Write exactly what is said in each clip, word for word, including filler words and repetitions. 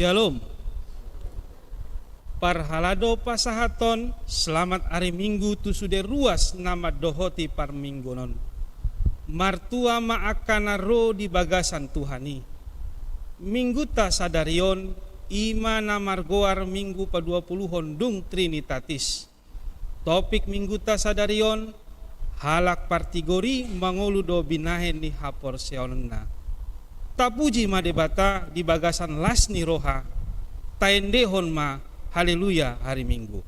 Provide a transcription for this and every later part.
Syalom. Parhalado pasahathon selamat ari Minggu tu sude ruas na mandohoti parmingguon on. Martua ma angka na ro di bagasan Tuhan i. Mingguta sadari on, i ma na margoar Minggu paduapuluhon dung Trinitatis. Topik Mingguta sadari on, halak partigor i mangolu do binahen ni haporseaonna. Tapuji ma Debata di bagasan las ni roha, taendehon ma Haleluya ari Minggu.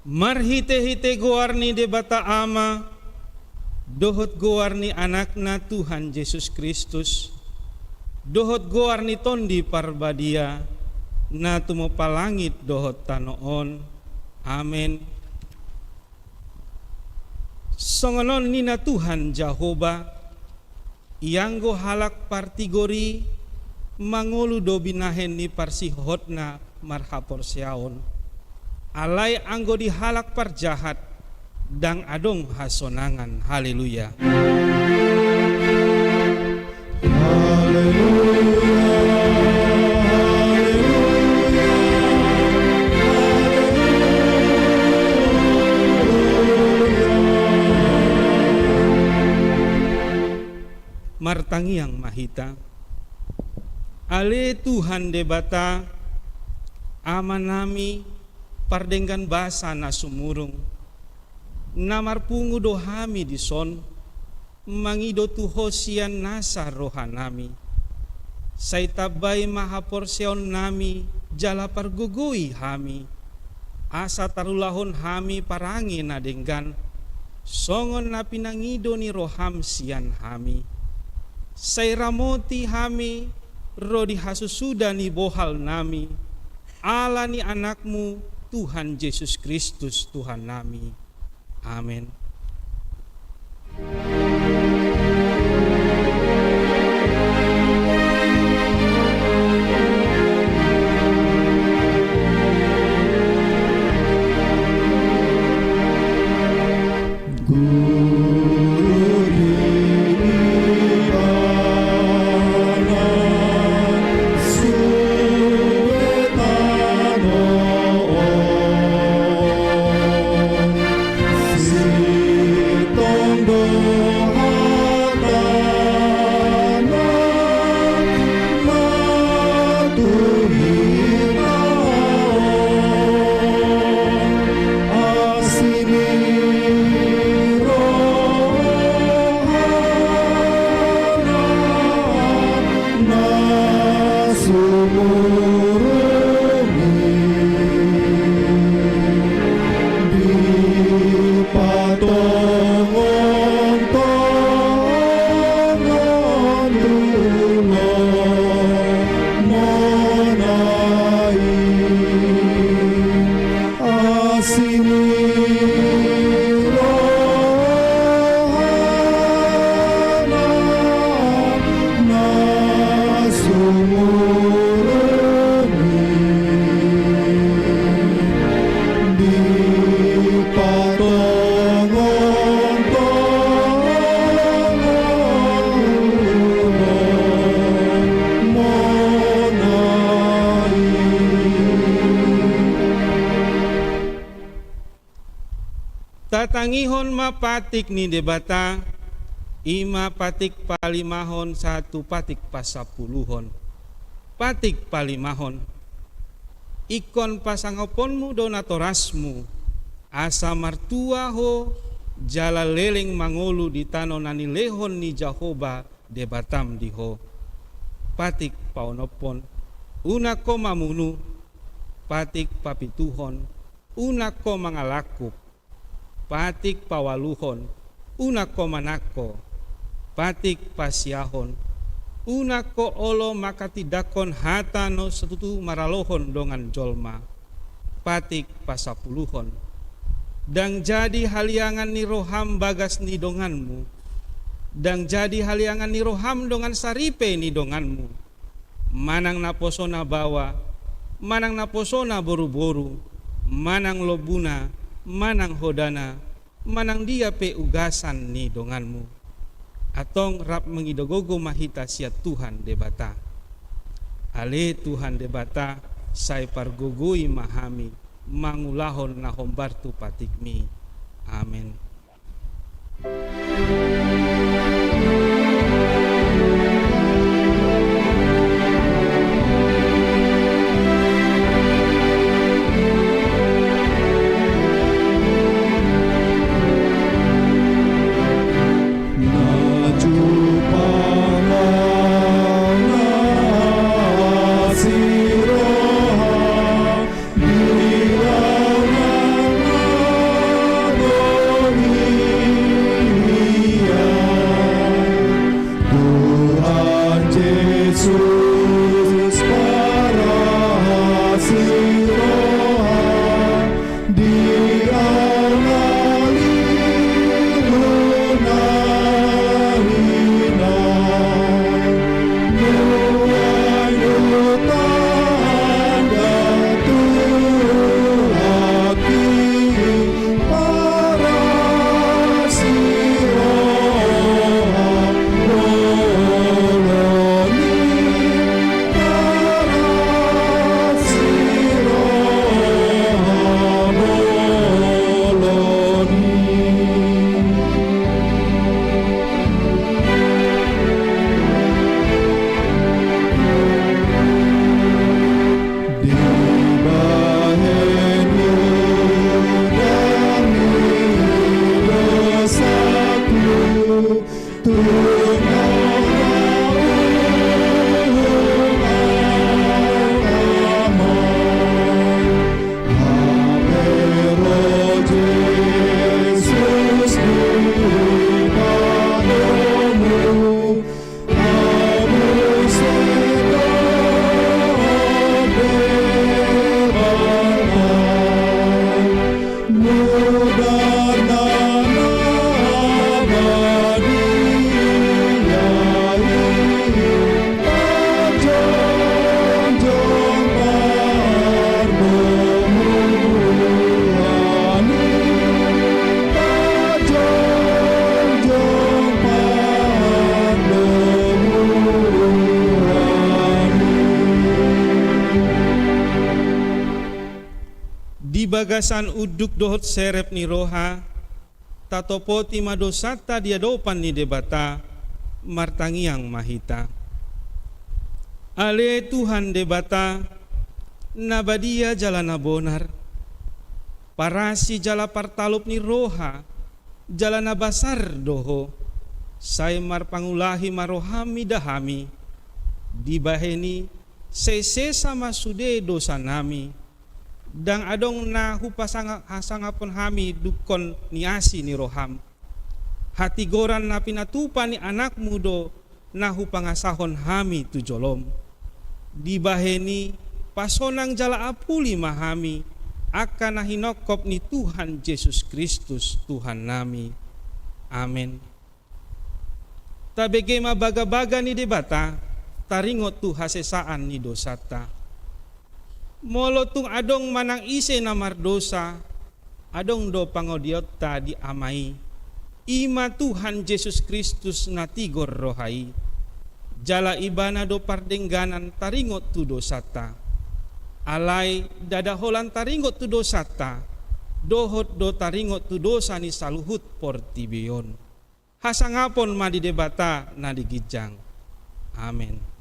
Marhite-hite goar ni Debata Ama, dohot goar ni Anakna Tuhan Jesus Kristus, dohot goar ni Tondi Parbadia, na tumompa langit dohot tano on. Amen. Songon on nina Tuhan Jahowa, ianggo halak partigor i mangolu do binahen ni parsihohotna marhaporseaon. Alai anggo di halak parjahat, ndang adong hasonangan. Haleluya. Haleluya, haleluya, haleluya. Martangiang ma hita. Ale Tuhan Debata, Amanami, pardenggan basa na sumurung, na marpungu do hami dison, mangido tu Ho sian nasa rohanami. Sai tambai ma haporseaonnami jala pargogoi hami, asa tarulahon hami parange na denggan, songon na pinangido ni roham sian hami. Sai ramoti hami ro di hasusuda ni bohalnami, ala ni Anakmu, Tuhan Jesus Kristus, Tuhannami. Amen. ma patik ni Debata, i ma patik palimahon sahat tu patik pasapuluhon. Patik palimahon. Ingkon pasangaponmu do natorasmu, asa martua ho jala leleng mangolu di tano na nilehon ni Jahowa Debatam di ho. Patik paonomhon, unang ho mamunu. Patik papituhon, unang ho mangalangkup. Patik paualuhon, unang ho manangko. Patik pasiahon, unang ho olo manghatindanghon hata na so tutu maralohon dongan jolma. Patik pasapuluhon, ndang jadi haliangan ni roham bagas ni donganmu. Ndang jadi haliangan ni roham dongan saripe ni donganmu, manang naposona baoa, manang naposona boruboru, manang lombuna, manang hodana, manang dia pe ugasan ni donganmu. Antong rap mangido gogo ma hita sian Tuhan Debata. Ale Tuhan Debata, sai pargogoi ma hami mangulahon na hombar tu patikmi. Amen. Tuhan Jesus, parasi roha di Di bagasan unduk dohot serep ni roha, tatopoti ma dosanta di adopan ni Debata, martangiang ma hita. Ale Tuhan Debata, na badia jala na bonar, parasi jala partalup ni roha, jala na basar do Ho, sai marpangulahi ma roham mida hami, dibahen i sai sesa ma sude dosanami, ndang adong na hupasanga-, hasangapon hami dungkon ni asi ni roham. Hatigoran na pinatupa ni anakmu do na hupangasahon hami tu jolom. Dibahen i pasonang jala apuli ma hami, angka na hinongkop ni Tuhan Jesus Kristus Tuhannami. Amen. Tabege ma bagabaga ni Debata, taringot tu hasesaan ni dosanta. Molo tung adong manang ise na mardosa, adong do pangodionta di Ama i, i ma Tuhan Jesus Kristus na tigor roha i. Jala Ibana do pardengganan taringot tu dosanta. Alai ndada holan taringot tu dosanta, dohot do taringot tu dosa ni saluhut portibi on. Hasangapon ma di Debata na di ginjang. Amen.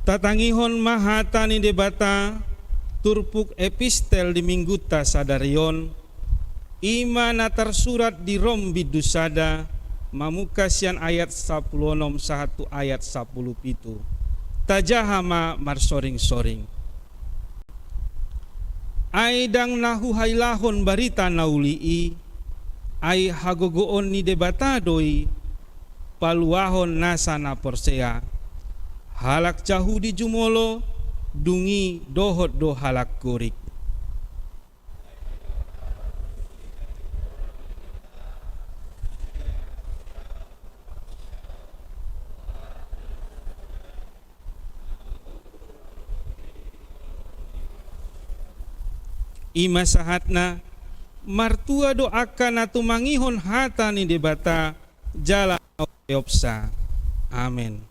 Tatangihon ma hata ni Debata, turpuk epistel di minggunta sadari on, i ma na tarsurat di Rom bindu sada, mamungka sian ayat sampulu onom sahat tu ayat sampulu pitu. Tajaha ma marsoring-soring. Ai ndang na huhailahon barita na uli i, ai hagogoon ni Debata do i, paluahon nasa na porsea, halak Jahudi jumolo, dung i dohot do halak Gorik. I ma sahatna, martua do angka na tumangihon hata ni Debata jala mauliate. Amen.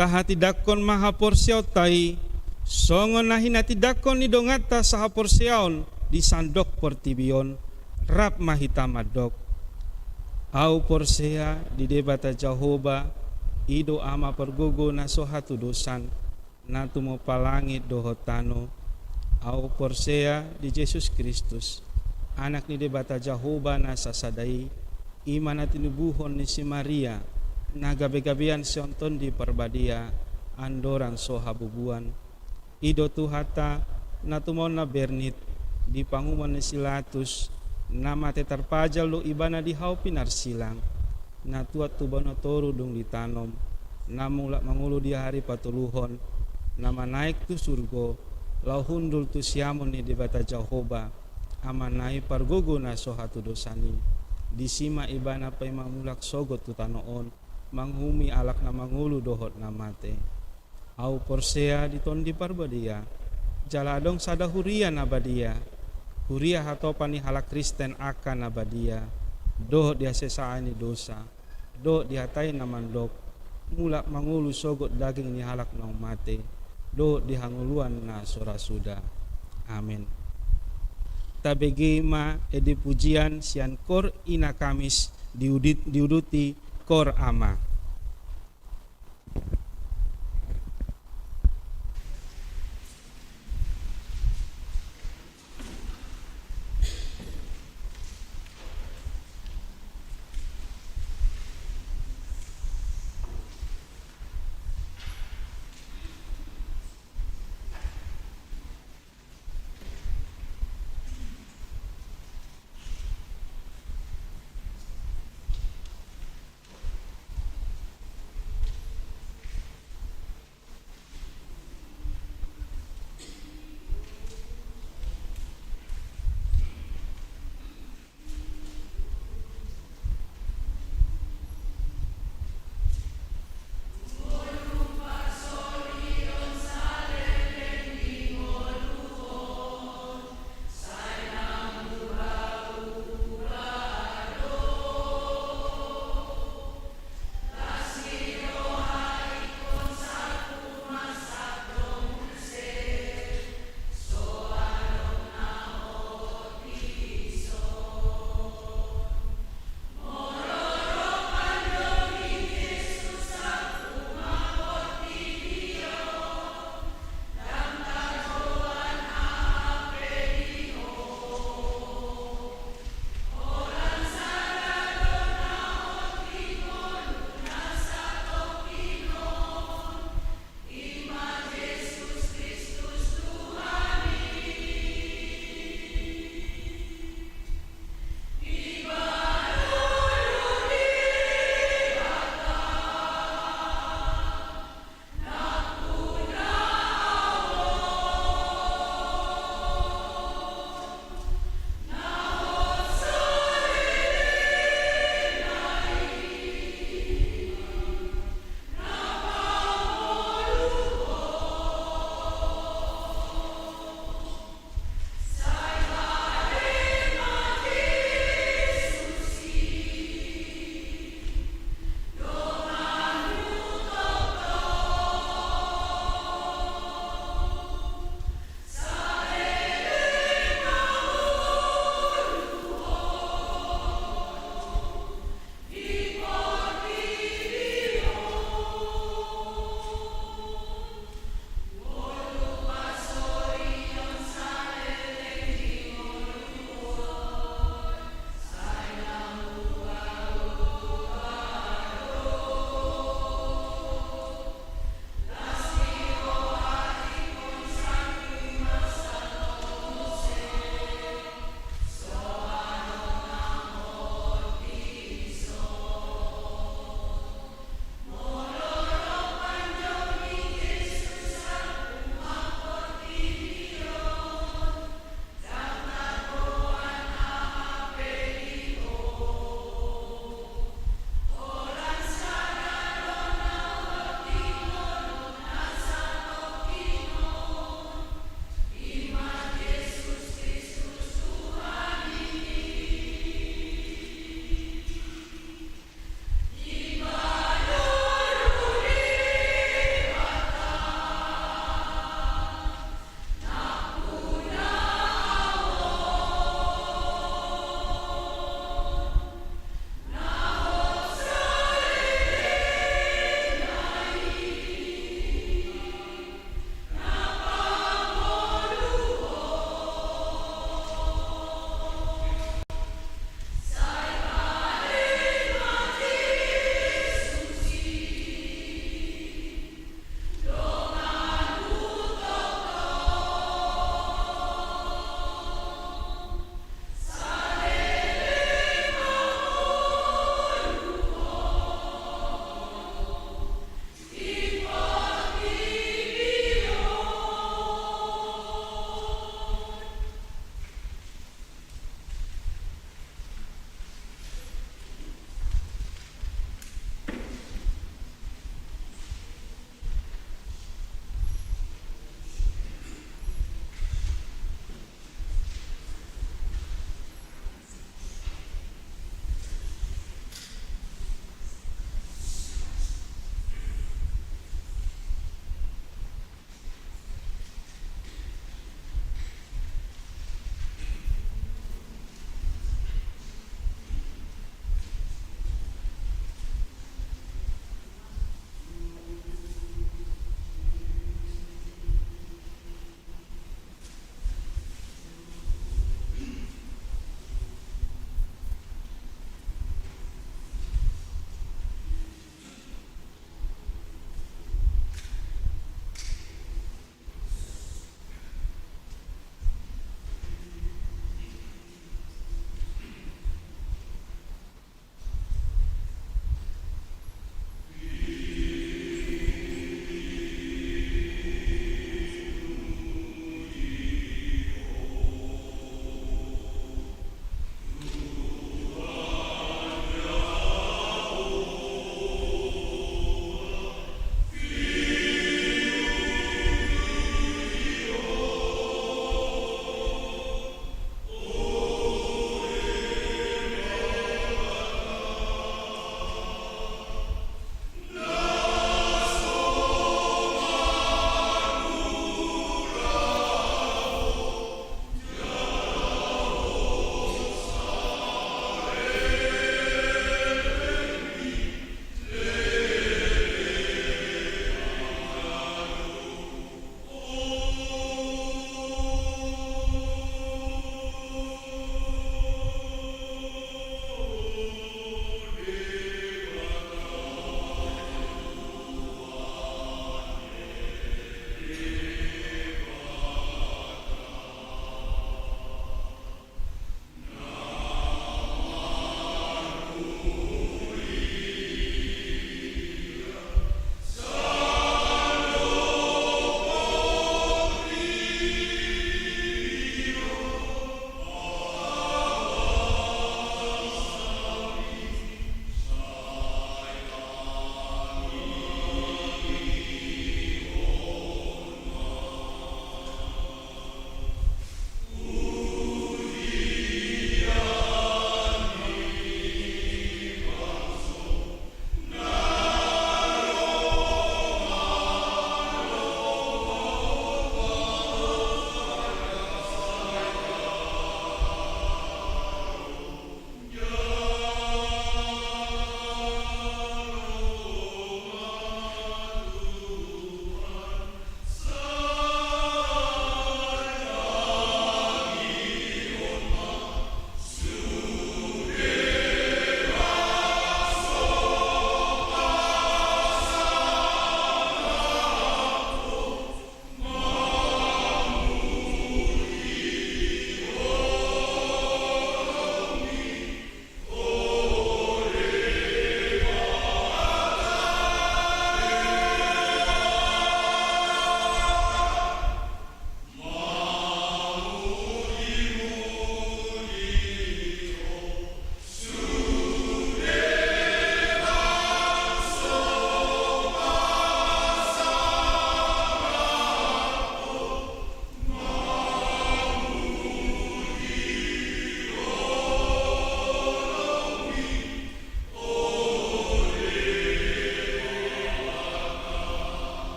Tahatindangkon ma haporseaonta i, songon na hinatindangkon ni donganta sahaporseaon di sandok portibi on, rap ma hita mandok. Ahu porsea di Debata Jahowa, i do Ama pargogo na so hatudosan, na tumompa langit dohot tano. Ahu porsea di Jesus Kristus, Anak ni Debata Jahowa na sasada i, i ma na tinubuhon ni si Maria, na gabegabean sian Tondi Parbadia, andorang so habubuan. I do Tuhanta, na tumaon na bernit, di pangumon ni si Latus, na mate tarpajal do Ibana di hau pinarsilang, na tuat tu banua toru dung ditanom, na mulak mangolu di ari patoluhon, na manaek tu surgo, laho hundul tu siamun ni Debata Jahowa, Amana i pargogo na so hatudosan i. Disi ma Ibana paima mulak sogot tu tano on, manguhumi halak na mangolu dohot na mate. Ahu porsea di Tondi Parbadia, jala adong sada huria na badia, huria hatopan ni halak Kristen angka na badia, dohot di hasesaan ni dosa, dohot di hata i na mandok, mulak mangolu sogot daging ni halak naung mate, dohot di hangoluan na so ra suda. Amen. Tabege ma ende pujian sian kor Ina Kamis diudit-, diuduti kor Ama.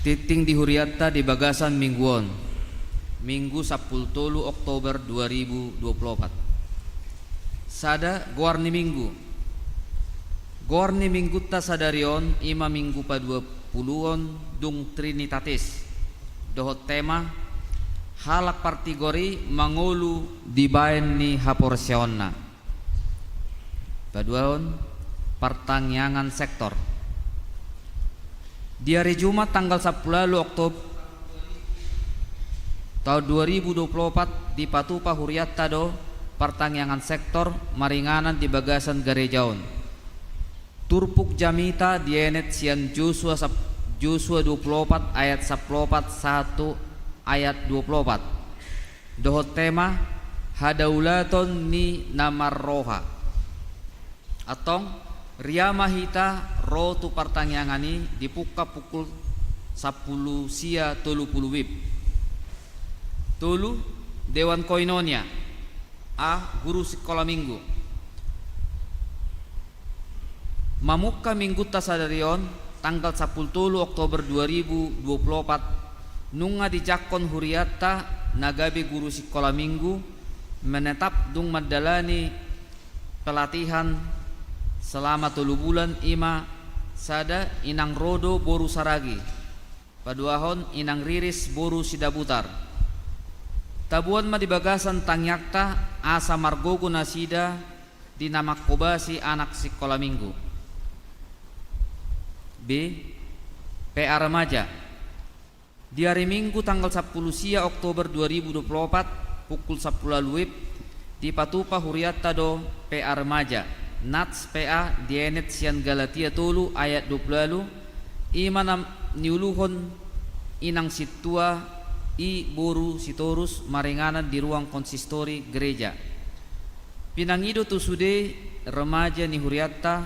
Tingting di hurianta di bagasan minggu on, Minggu sampulu tolu Oktober dua ribu dua pulu opat. Sada, goar ni minggu. Goar ni minggunta sadari on i ma minggu paduapuluon dung Trinitatis, dohot tema, halak partigor i mangolu dibaen ni haporseaonna. Paduahon, partangiangan sektor. Di ari Jumat tanggal sampulu ualu Oktober taon dua ribu dua pulu opat dipatupa hurianta do partangiangan sektor maringanan di bagasan gareja on. Turpuk jamita dienet sian Josua sap-, Josua dua pulu opat ayat sampulu opat sahat tu ayat dua pulu opat. Dohot tema, hadaulaton ni na marroha. Antong, ria ma hita ro tu partangiangan i dipungka pukul sampulu sia tolu pulu wib. Tolu, Dewan Koinonia. A, guru sikola minggu. Mamungka minggunta sadari on, tanggal sampulu tolu Oktober dua ribu dua pulu opat, nunga dijangkon hurianta na gabe guru sikola minggu, menetap dung mandalani pelatihan selama tolu bulan i ma sada, Inang Rodo boru Saragi. Paduahon, Inang Riris boru Sidabutar. Taboan ma di bagasan tangiangta asa margogo nasida di na manghobasi anak sikola minggu. B, P A Remaja. Di ari Minggu tanggal sampulu sia Oktober dua ribu dua pulu opat, pukul sampulu ualu wib, dipatupa hurianta do P A Remaja, nats P A dienet sian Galatia tolu ayat dua pulu ualu, i ma na niuluhon inang sintua i boru Sitorus maringanan di ruang konsistori gereja. Pinangido tu sude remaja ni hurianta,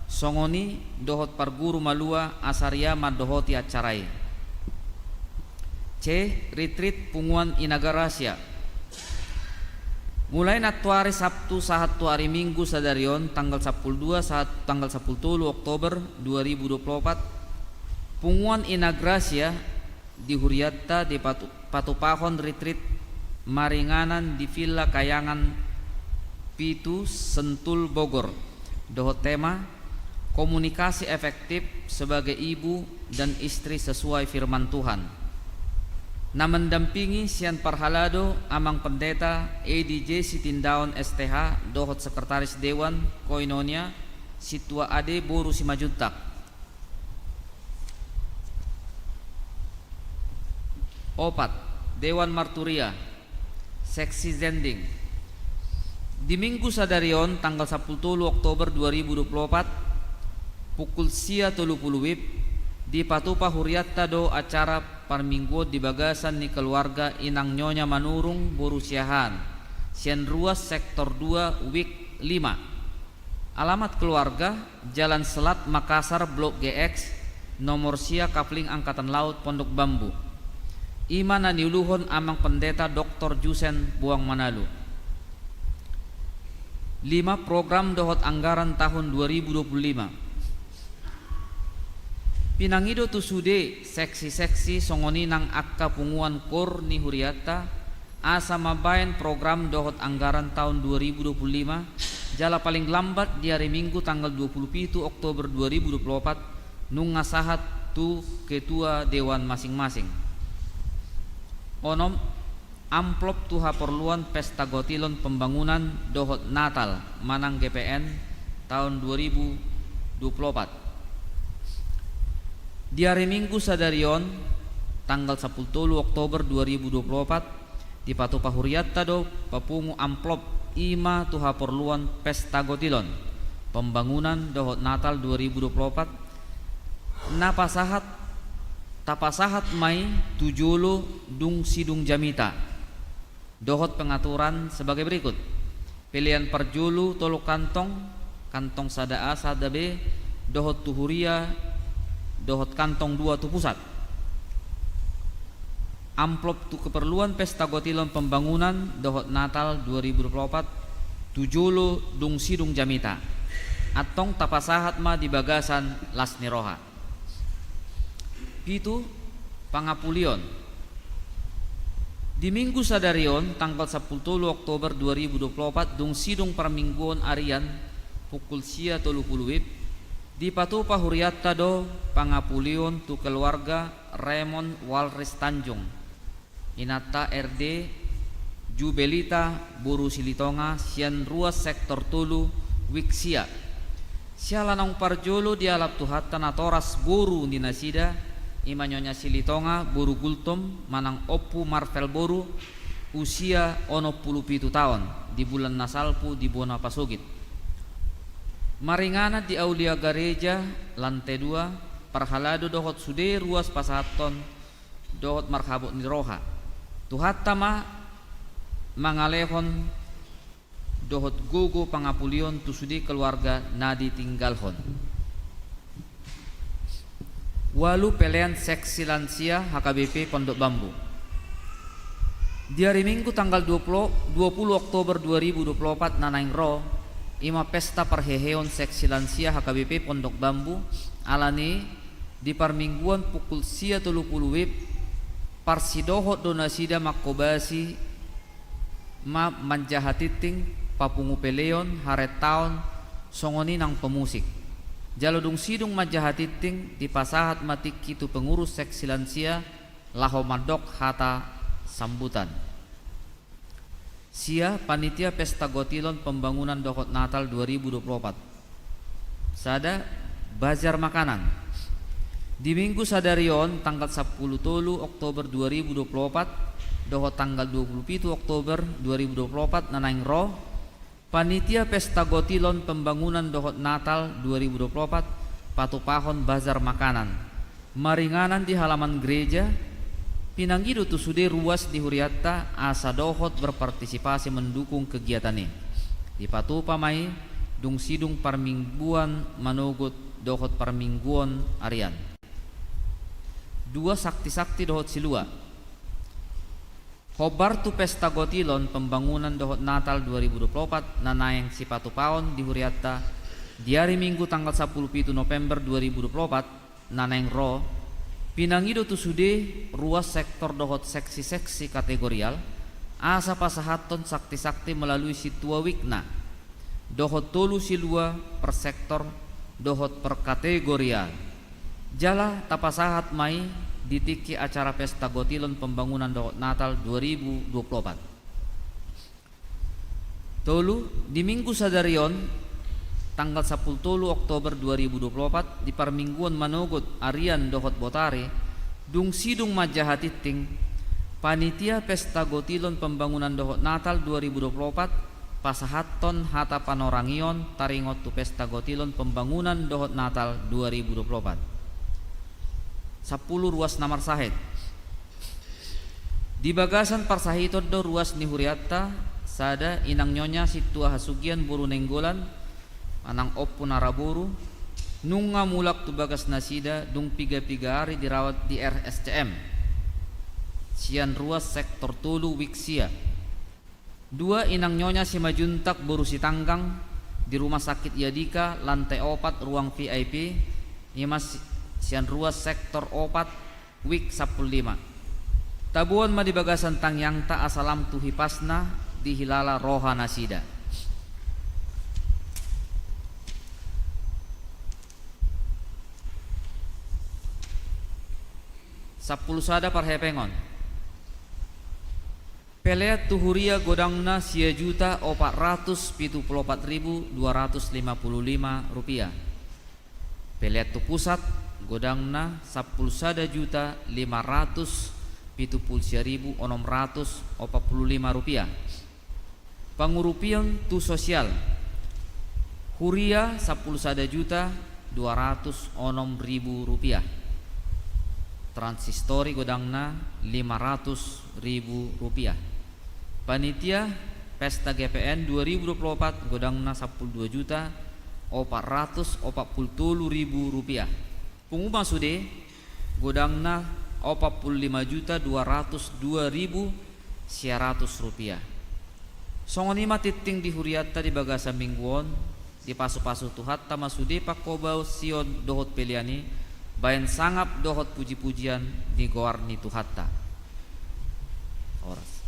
songon i dohot parguru malua asa ria mandohoti acara i. C, Retreat Punguan Ina Gracia. Mulai nantoari Sabtu sahat tu ari Minggu sadari on, tanggal sampulu dua sahat tanggal sampulu tolu Oktober dua ribu dua pulu opat, Punguan Ina Gracia di hurianta dipatu-, patupahon retreat maringanan di Villa Kayangan pitu, Sentul, Bogor, dohot tema, Komunikasi Efektif Sebagai Ibu dan Istri Sesuai Firman Tuhan. Na mendampingi sian parhalado Amang Pendeta Edi J Sitindaon S T H dohot Sekretaris Dewan Koinonia Sintua Ade boru Simanjuntak. Opat, Dewan Marturia, seksi Zending. Di Minggu sadari on, tanggal sampulu tolu Oktober dua ribu dua pulu opat, pukul sia tolu pulu wib, dipatupa hurianta do acara parmingguon di bagasan ni keluarga Inang Nyonya Manurung boru Siahaan, sian ruas sektor dua, wik lima. Alamat keluarga, Jalan Selat, Makassar, Blok G X, nomor sia, Kapling Angkatan Laut, Pondok Bambu. I ma na niuluhon Amang Pendeta Doktor Jusen Boang Manalu. Lima, program dohot anggaran tahun dua ribu dua puluh lima. Pinangido tu sude seksi-seksi songon i nang angka punguan kor ni hurianta, asa mambaen program dohot anggaran taon dua ribu dua puluh lima, jala paling lambat di ari Minggu tanggal dua puluh pitu Oktober dua ribu dua puluh opat, nunga sahat tu ketua dewan masing-masing. Onom, amplop tu haporluan pesta gotilon pembangunan dohot Natal manang G P N taon dua ribu dua puluh opat. Di ari Minggu sadari on, tanggal sampulu tolu Oktober dua ribu dua puluh opat, dipatupa hurianta do papungu amplop i ma tu haporluan pesta gotilon pembangunan dohot Natal dua ribu dua puluh opat, na pasahat, tapasahat ma i tu jolo dung sidung jamita. Dohot pengaturan sebagai berikut. Pelean parjolo tolu kantong, kantong sada A, sada B, dohot tu huria, dohot kantong dua tu pusat. Amplop tu keperluan pesta gotilon pembangunan dohot Natal dua ribu dua puluh opat, tu jolo dung sidung jamita. Antong tapasahat ma di bagasan las ni roha. Pitu, Pangapulion. Di Minggu sadari on, tanggal sampulu tolu Oktober dua ribu dua puluh opat, dung sidung parmingguon arian pukul sia tolu pulu WIB, dipatupa hurianta do pangapulion tu keluarga Raymond Walris Tanjung, inanta R D Jubelita boru Silitonga, sian ruas sektor tolu, WIB sia. Siala naung parjolo dialap Tuhanta natoras boru ni nasida, i ma Nyonya Silitonga boru Gultom manang Ompu Marvel boru, usia onom pulu pitu taon, di bulan na salpu di bona pasogit. Maringanan di aulia gareja, lantai dua, parhalado dohot sude ruas pasahathon dohot marhabot ni roha. Tuhanta ma mangalehon dohot gogo pangapulion tu sude keluarga na ditinggalhon. Ualu, pelean seksi lansia H K B P Pondok Bambu. Di ari Minggu tanggal dua puluh, dua puluh Oktober dua ribu dua puluh opat na naeng ro, i ma pesta parheheon seksi lansia H K B P Pondok Bambu, alani di parmingguon pukul sia tolu pulu WIB, parsidohot do nasida manghobasi ma manjaha tingting, papungu peleon, harentaon, songon i nang pemusik. Jala dung sidung manjaha tingting, dipasahat ma tingki tu pengurus seksi lansia laho mandok hata sambutan. Sia, panitia pesta gotilon pembangunan dohot Natal dua ribu dua puluh opat. Sada, bazar makanan. Di Minggu sadari on, tanggal sampulu tolu Oktober dua ribu dua puluh opat dohot tanggal dua pulu pitu Oktober dua ribu dua puluh opat na naeng ro, panitia pesta gotilon pembangunan dohot Natal dua ribu dua puluh opat patupahon bazar makanan maringanan di halaman gereja. Pinangido tu sude ruas ni hurianta asa dohot berpartisipasi mendukung kegiatan i. Dipatupa ma i dung sidung parmingguan manogot dohot parmingguon arian. Dua, sakti-sakti dohot silua. Hombar tu pesta gotilon pembangunan dohot Natal dua ribu dua puluh opat na naeng sipatupaon di hurianta di ari Minggu tanggal sampulu pitu November dua ribu dua puluh opat na naeng ro, pinangido tu sude ruas sektor dohot seksi-seksi kategorial asa pasahathon sakti-sakti melalui sintua WIB-na dohot tolu silua per sektor dohot per kategorial. Jala tapasahat ma i di tingki acara pesta gotilon pembangunan dohot Natal dua ribu dua puluh opat. Tolu, di Minggu sadari on, tanggal sampulu tolu Oktober dua ribu dua puluh opat, di parmingguon manogot arian dohot botari, dung sidung manjaha tingting, panitia pesta gotilon pembangunan dohot Natal dua ribu dua puluh opat pasahathon hata panorangion taringot tu pesta gotilon pembangunan dohot Natal dua ribu dua puluh opat. Sampulu, ruas na marsahit. Di bagasan parsahiton do ruas ni hurianta, sada, inang Nyonya Sintua Hasugian boru Nainggolan manang Ompu Naraboru, nunga mulak tu bagas nasida dung piga-piga ari dirawat di R S C M sian ruas sektor tolu WIB sia. Dua, inang Nyonya Simanjuntak boru Sitanggang di Rumah Sakit Yadika lantai opat ruang V I P, i ma si-, sian ruas sektor opat WIB sampulu lima. Taboan ma di bagasan tangiangta asa lam tu hipasna dihilala roha nasida. Sampulu sada, parhepengon. Pelean tu huria godangna sia juta opat ratus pitu pulu opat ribu dua ratus lima pulu lima rupiah. Pelean tu pusat godangna sampulu sada juta lima ratus pitu pulu sia ribu onom ratus opat pulu lima rupiah. Pangurupion tu sosial, huria sampulu sada juta dua ratus onom ribu rupiah. Transistori godangna lima ratus ribu rupiah. Panitia pesta G P N dua ribu dua pulu opat godangna sampulu dua juta opat ratus opat pulu tolu ribu rupiah. Pungu ma sude godangna opat pulu lima juta dua ratus dua ribu sia ratus rupiah. Songon i ma tingting di hurianta di bagasan minggu on, dipasupasu Tuhanta ma sude panghobasion dohot pelean i, baen sangap dohot puji-pujian di goar ni Tuhanta. Horas.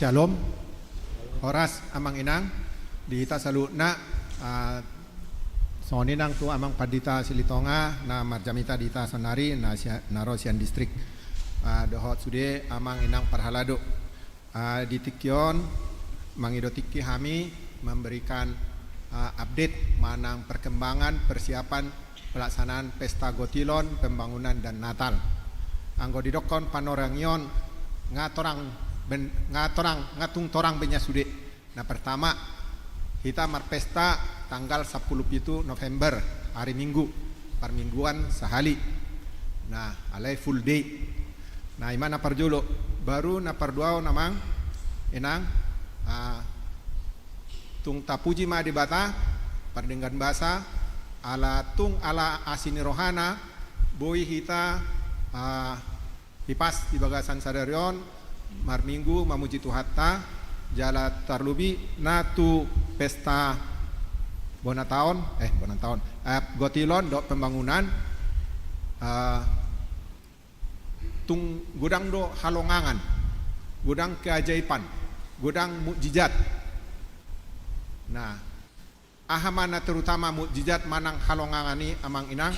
Syalom. Horas amang inang, di hita saluhutna, ah, songon i nang tu amang pandita Silitonga na marjamita di hita saonari na sia-, na ro sian distrik, ah, dohot sude amang inang parhalado. Ah, di tingki on, mangido tingki hami memberikan, ah, update manang perkembangan persiapan pelaksanaan Pesta Gotilon, Pembangunan, dan Natal. Anggo didokkon panorangion, nga torang ben-, nga torang, nga tung torang be nia sude. Na pertama, hita marpesta tanggal sampulu pitu November, hari Minggu, parmingguan sahali. Nah, alai full day. Nah, i ma na parjolo. Baru na parduaon amang inang, ah, tung tapuji ma Debata, pardenggan basa, ala tung ala asi ni rohana, boi hita, ah, hipas di bagasan sadari on, marminggu mamuji Tuhanta, jala tarlobi na tu pesta bona taon, eh, bona taon, eh, Gotilon dohot Pembangunan, eh, tung godang do halongangan, godang keajaiban, godang mukjizat. Nah, aha ma na terutama mukjizat manang halongangan i amang inang?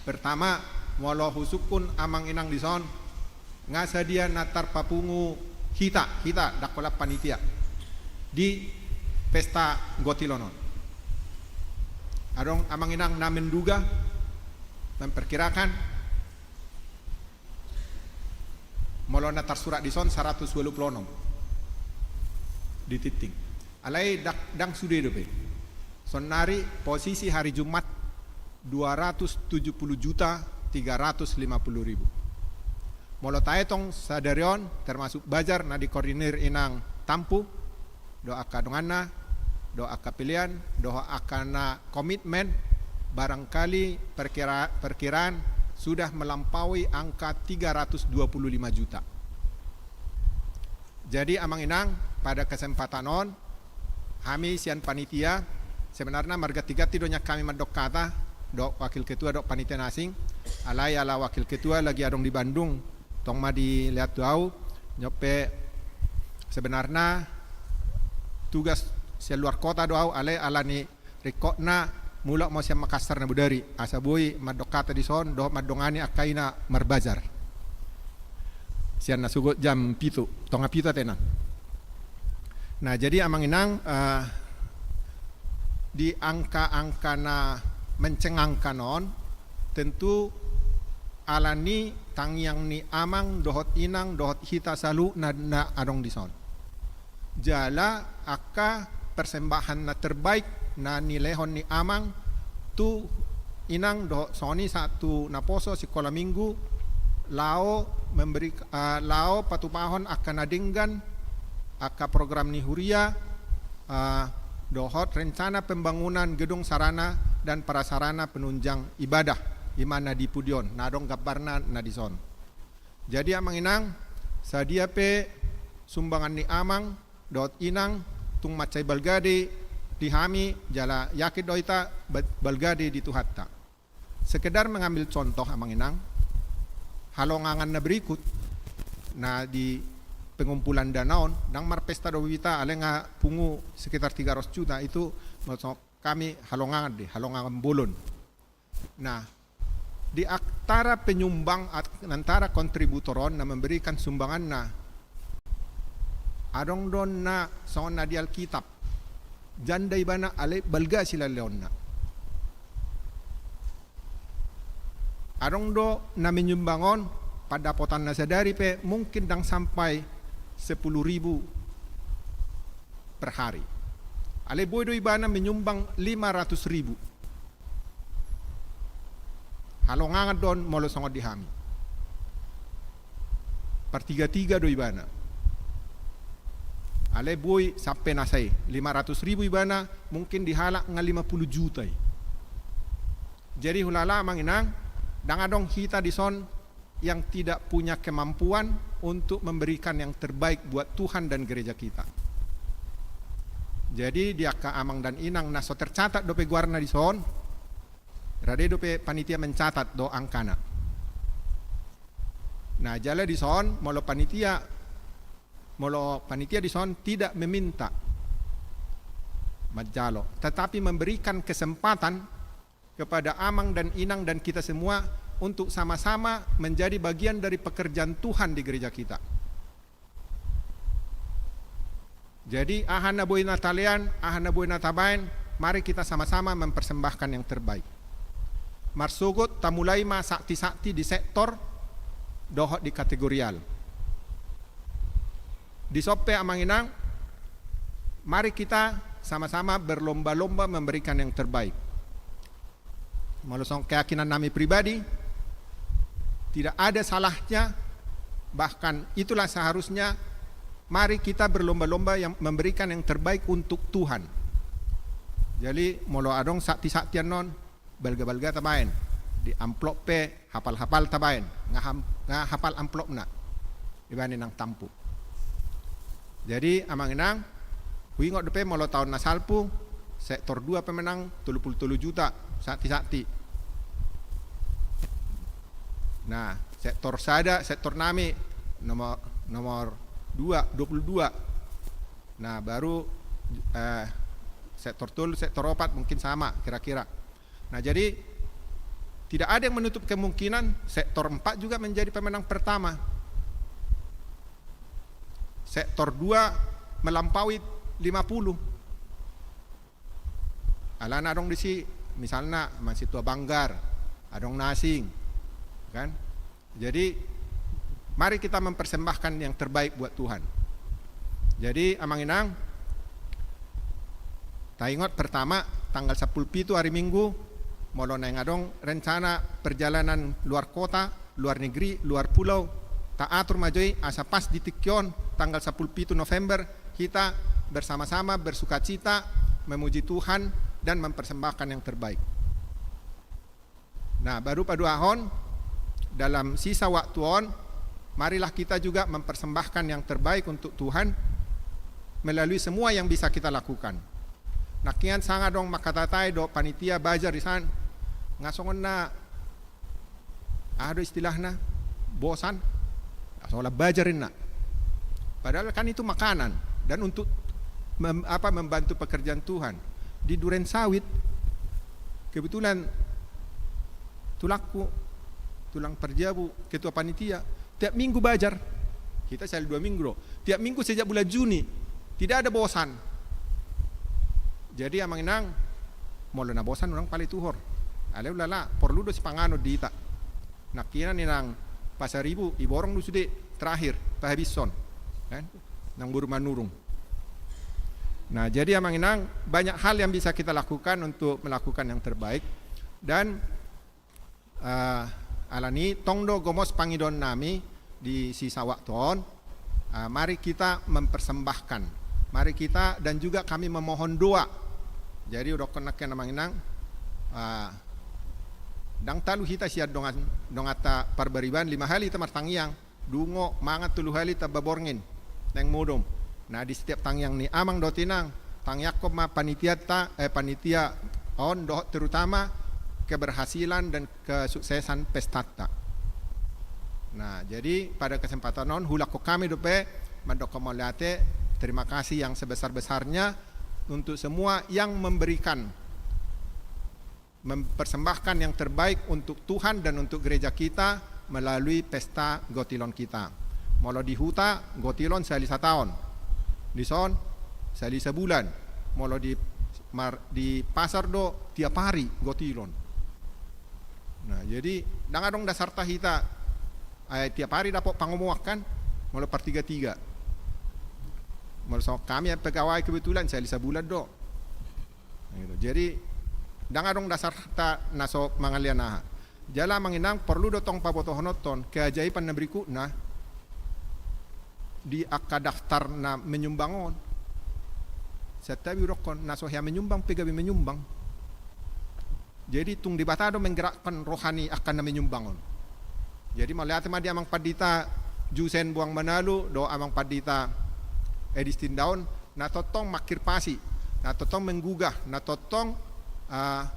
Pertama, molo husungkun amang inang dison, nga sadia na tarpapungu hita, hita, ndang holan panitia, di Pesta Gotilon on? Adong amang inang na menduga, memperkirakan? Molo na tarsurat dison saratus ualu pulu onom di tingting. Alai ndang, ndang sude dope. Saonari posisi hari Jumat dua ratus tujuh puluh juta tiga ratus lima puluh ribu. Molo taetong sadari on termasuk bazar na dikoordinir inang Tampu, dohot angka donganna, dohot angka pelean, dohot angka na komitmen, barangkali perkira-, perkiraan sudah melampaui angka tiga ratus dua puluh lima juta. Jadi amang inang, pada kesempatan on, hami sian panitia, sebenarna marganti-ganti do nian hami mandok hata, dohot wakil ketua dohot panitia na asing, alai ala wakil ketua lagi adong di Bandung, tong ma dilean tu au, nion pe sebenarna tugas sian luar kota do au, alai ala ni ringkotna mulak ma au sian Makassar na bodari, asa boi mandok hata dison, dohot mandongani angka i na marbazar. Sian na sogot jam pitu, tonga pitu ate nang. Nah, jadi amang inang, eh, di angka-angka na mencengangkan on, tentu ala ni tangiang ni amang dohot inang dohot hita saluhutna na adong dison. Jala angka persembahan na terbaik na nilehon ni amang tu inang dohot songon i sahat tu naposo sikola minggu, laho memberi, eh, laho patupahon angka na denggan, angka program ni huria, eh, dohot rencana pembangunan gedung sarana dan prasarana penunjang ibadah, i ma na di pudi on, na adong gambarna na dison. Jadi amang inang, sadia pe sumbangan ni amang dohot inang, tung mansai balga do i di hami, jala yakin do hita ba-, balga do i di Tuhanta. Sekedar mengambil contoh amang inang, halongangan na berikut, na di pengumpulan dana on, ndang marpesta do hita, alai nga pungu sekitar tiga ratus juta, itu maksud hami halongangan do i, halongangan bolon. Nah, di antara penyumbang at-, antara kontributor on na memberikan sumbanganna, adong do na songon na di Alkitab, janda ibana alai balga silehonlehonna. Adong do na menyumbang on, pandapotanna sadari pe mungkin ndang sampai sepuluh ribu per hari. Alai boi do ibana menyumbang lima ratus ribu. Halongangan do on molo songon di hami. Partiga-tiga do ibana. Alai boi sampe na sai lima ratus ribu ibana, mungkin di halak nga lima puluh juta i. Jadi hulala amang inang, ndang adong hita dison yang tidak punya kemampuan untuk memberikan yang terbaik buat Tuhan dan gereja kita. Jadi di angka amang dan inang na so tercatat dope goarna dison, rade dope panitia mencatat do angkana. Nah, jala dison molo panitia, molo panitia dison tidak meminta, manjalo, tetapi memberikan kesempatan kepada amang dan inang dan kita semua untuk sama-sama menjadi bagian dari pekerjaan Tuhan di gereja kita. Jadi aha na boi na talean, aha na boi na tabaen, mari kita sama-sama mempersembahkan yang terbaik. Marsogot tamulai ma sakti-sakti di sektor dohot di kategorial. Dison pe amang inang, mari kita sama-sama berlomba-lomba memberikan yang terbaik. Molo songon keyakinan nami pribadi, tidak ada salahnya, bahkan itulah seharusnya, mari kita berlomba-lomba yang memberikan yang terbaik untuk Tuhan. Jadi molo adong sakti-sakti annon, balga-balga tabaen, di amplop pe hapal-hapal tabaen, nga ham-, nga hapal amplopna, ibana nang tampu. Jadi amang inang, huingot dope molo taon na salpu, sektor dua pe manang tolu pulu tolu juta, sakti-sakti. Nah, sektor sada, sektor nami, nomor, nomor dua, dua pulu dua. Nah, baru, eh, sektor tolu, sektor opat mungkin sama kira-kira. Nah, jadi tidak ada yang menutup kemungkinan sektor empat juga menjadi pemenang pertama. Sektor dua melampaui lima puluh. Alana adong disi, misalna, Amang Sintua Banggar, adong na asing, kan? Jadi, mari kita mempersembahkan yang terbaik buat Tuhan. Jadi, amang inang, taingot pertama, tanggal sampulu pitu hari Minggu, molo naeng adong rencana perjalanan luar kota, luar negeri, luar pulau, taatur ma jo i asa pas di tingki on, tanggal sampulu pitu November, hita bersama-sama bersukacita, memuji Tuhan, dan mempersembahkan yang terbaik. Nah, baru paduahon, dalam sisa waktu on, marilah kita juga mempersembahkan yang terbaik untuk Tuhan melalui semua yang bisa kita lakukan. Nangkiningan sanga adong mangkatatai dohot panitia bazar di san, nga songon na, aha do istilahna, bosan, sola bazar inna. Padahal kan itu makanan dan untuk mem-, apa, membantu pekerjaan Tuhan. Di Duren Sawit, kebetulan tulangku, tulang Parjabu, ketua panitia, tiap minggu bazar. Kita sehari dua minggu loh. Tiap minggu sejak bulan Juni. Tidak ada bosan. Jadi amang inang, molo na bosan unang pala tuhor. Alai ulala, porlu do sipanganon di hita. Nangkiningan inang Pasaribu, Iborong do sude terakhir, pahabishon. Kan? Nang boru Manurung. Nah, jadi amang inang, banyak hal yang bisa kita lakukan untuk melakukan yang terbaik. Dan, eh, alani tong do gomos pangidoan nami di sisa waktu on, eh, mari kita mempersembahkan. Mari kita, dan juga kami memohon doa. Jadi, hudokkon nangkin amang inang, eh, ndang talu hita sian dongan, donganta Parbariban, lima hali hita martangiang. Dungo mangan tolu hali tamba borngin, naeng modom. Nah, di setiap tangiang ni amang dohot inang, tangiangkon ma panitianta, eh, panitia on dohot terutama keberhasilan dan kesuksesan pestanta. Nah, jadi pada kesempatan on, hulakkon hami dope mandokkon mauliate, terima kasih yang sebesar-besarnya untuk semua yang memberikan, mempersembahkan yang terbaik untuk Tuhan dan untuk gereja kita melalui pesta gotilon kita. Molo di huta, gotilon sahali sataon. Dison, sahali sabulan. Molo di mar-, di pasar do, tiap hari gotilon. Nah, jadi, ndang adong dasarta hita, eh, tiap hari dapot pangomoan kan, molo partiga-tiga. Molo songon hami pegawai kebetulan, sahali sabulan do. Nah, gitu. Jadi, ndang adong dasarta na so mangalean aha. Jala amang inang porlu do tong pabotohononton, keajaiban na berikutna, di angka daftar na menyumbang on. Santabi hudokkon, na so hea menyumbang pe gabe menyumbang. Jadi tung Debata do menggerakkan roha ni angka na menyumbang on. Jadi mauliate ma di Amang Pandita Jusen Boang Manalu dohot Amang Pandita Edi Sitindaon, na tongtong mangkirpasi, na tongtong menggugah, na tongtong, ah,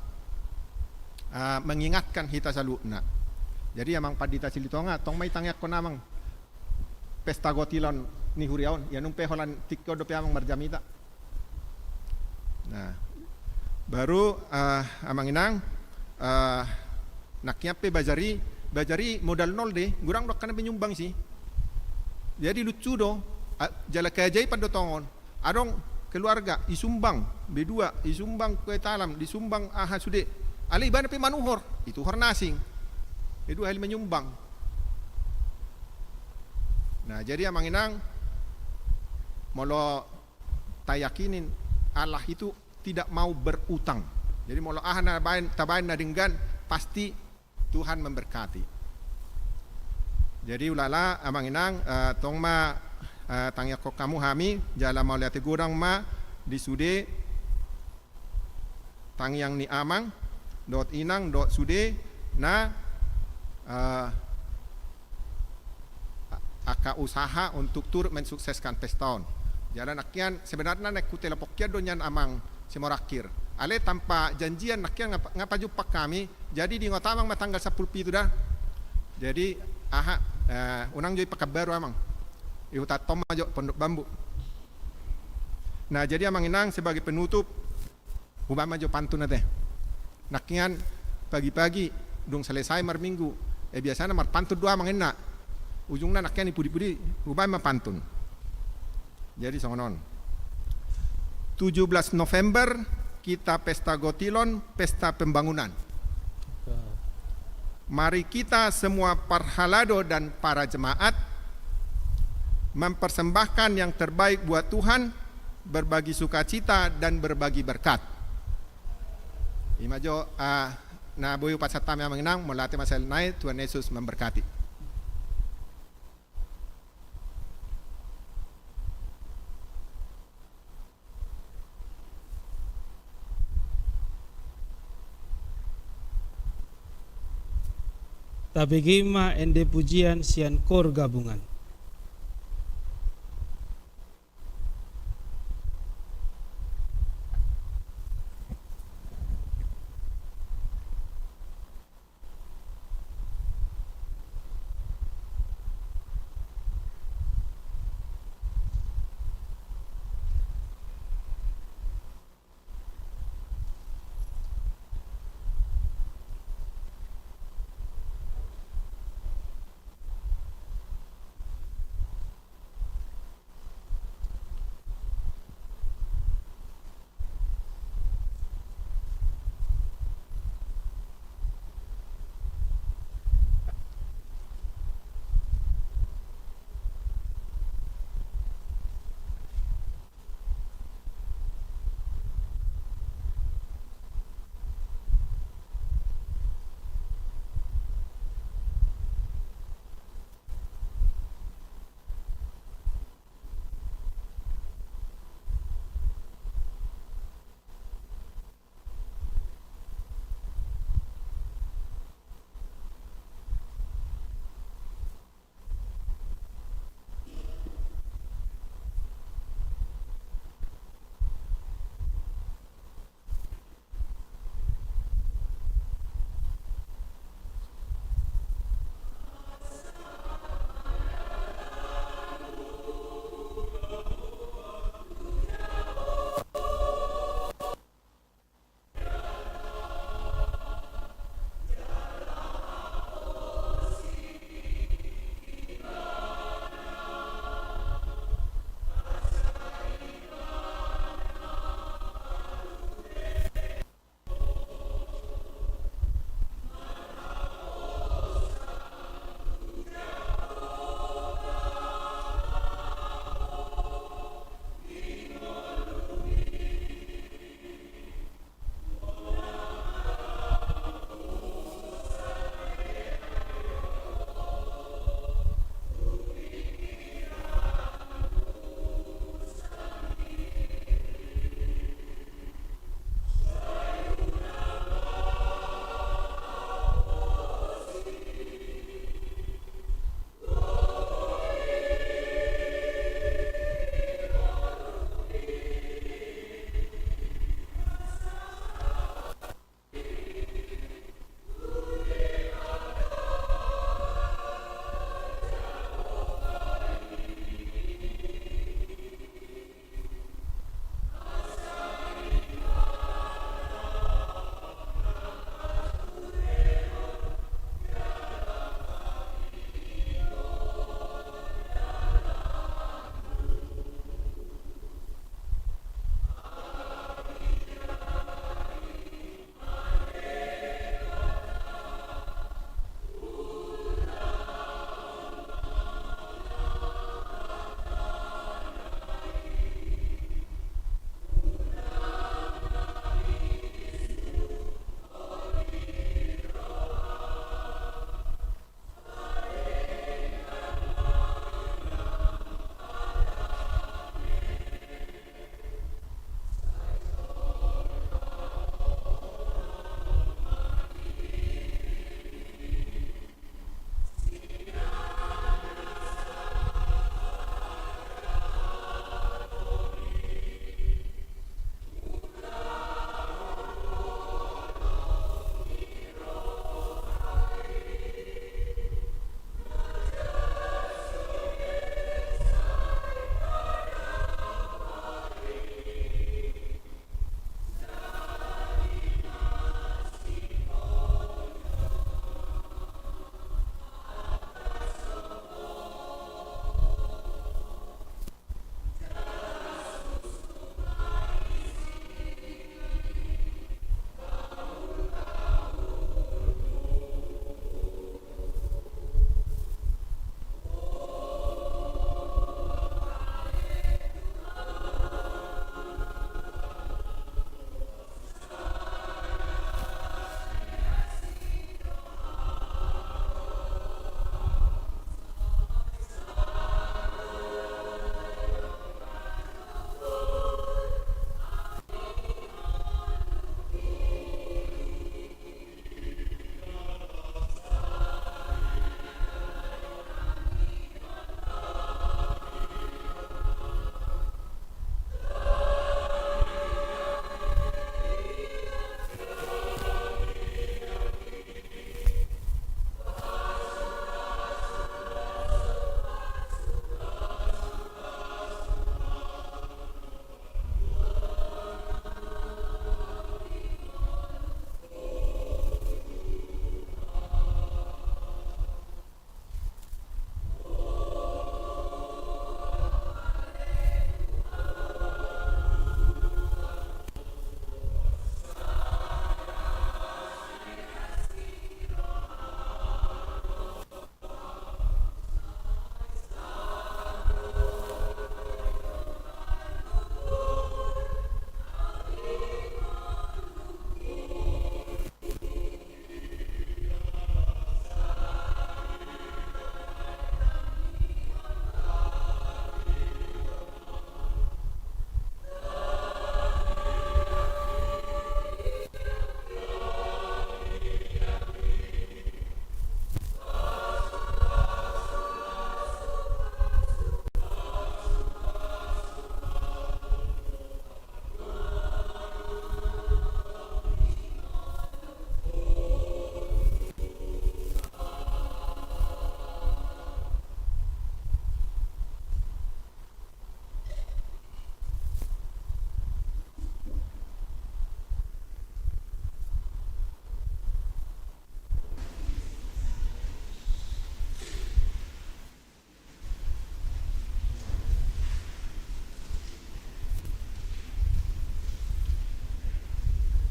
ah, mengingatkan hita saluhutna. Jadi Amang Pandita Silitonga, tong ma i tangiangkon Amang pesta gotilon ni huria on, ia nunga pe holan tingki on dope Amang marjamita. Nah, baru, eh, Amang Inang, eh, nangkin pe bajar i, bajar i modal nol do, godang do angka na menyumbang disi. Jadi lucu do, a, jala keajaiban do tongon. Adong keluarga, disumbang B dua, disumbang kue talam, disumbang aha sude. Alai ibana pe manuhor, dituhor na asing. B dua hali menyumbang. Nah, jadi Amang Inang, molo tayakini, Allah itu tidak mau berutang. Jadi molo aha na baen, tabaen na denggan, pasti Tuhan memberkati. Jadi ulala, Amang Inang, eh, tong ma, eh, tangiangkon hamu hami, jala mauliate godang ma di sude tangiang ni Amang dohot Inang dohot sude na, eh, angka usaha untuk turut mensukseskan pesta on. Jala nangkin sebenarna naeng hutelepon hian do nian Amang Simorangkir. Alai tanpa janjian nangkin nga pa, nga pajumpang hami, jadi diingot Amang ma tanggal sampulu pitu da. Jadi aha, eh, unang jo i Pekanbaru Amang. I huta on ma jo Pondok Bambu. Nah, jadi Amang Inang sebagai penutup, hubaen ma jo pantun ate. Nangkin pagi-pagi dung selesai marminggu, eh, biasana marpantun do Amang inna. Ujungna nangkin i pudi-pudi, hubaen ma pantun. Jadi songon on. Tujuh belas November kita pesta gotilon, pesta pembangunan. Mari kita semua parhalado dan para jemaat mempersembahkan yang terbaik buat Tuhan, berbagi sukacita dan berbagi berkat. I ma jo, ah, na boi hupasahat hami Amang Inang, mauliate ma sahali nai, Tuhan Yesus memberkati. Tabege ma ende pujian sian kor gabungan.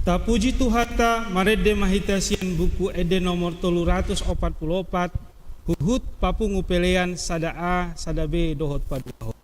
Tapuji Tuhanta, marende ma hita sian Buku Ende nomor tolu ratus opat pulu opat, huhut papungu pelean sada A, sada B dohot paduahon.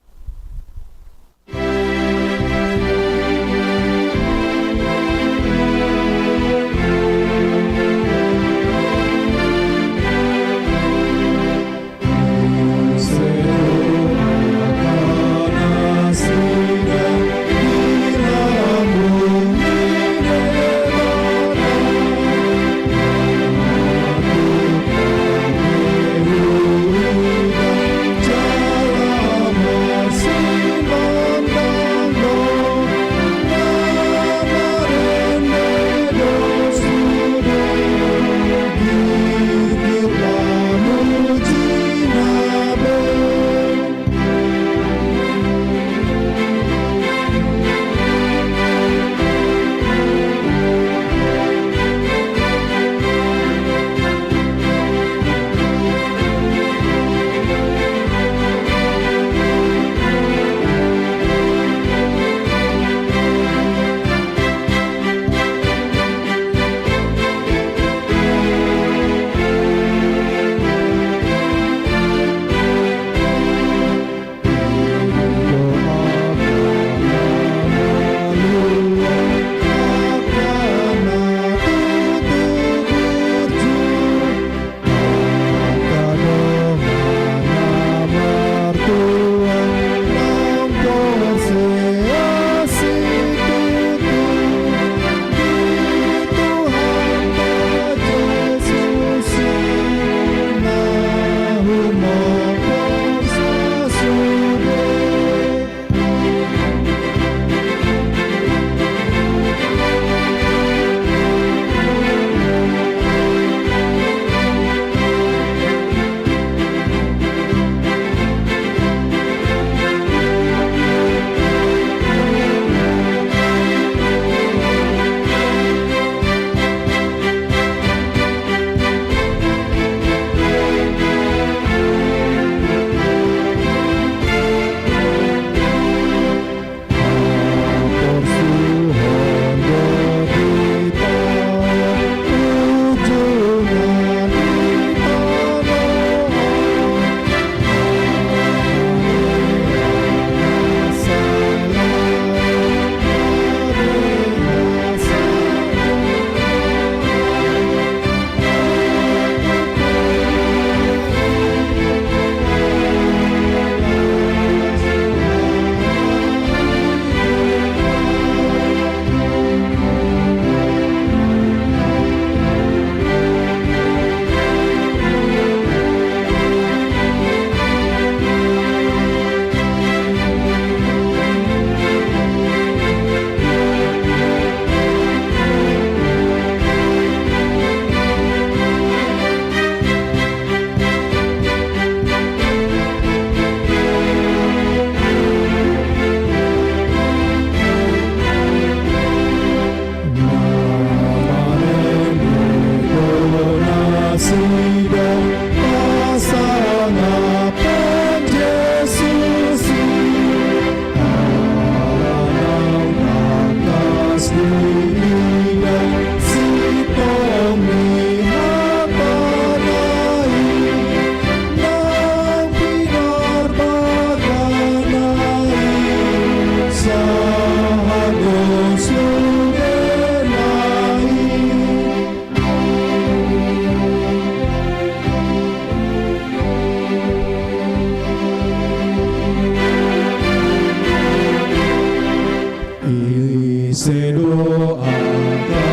Ise do angka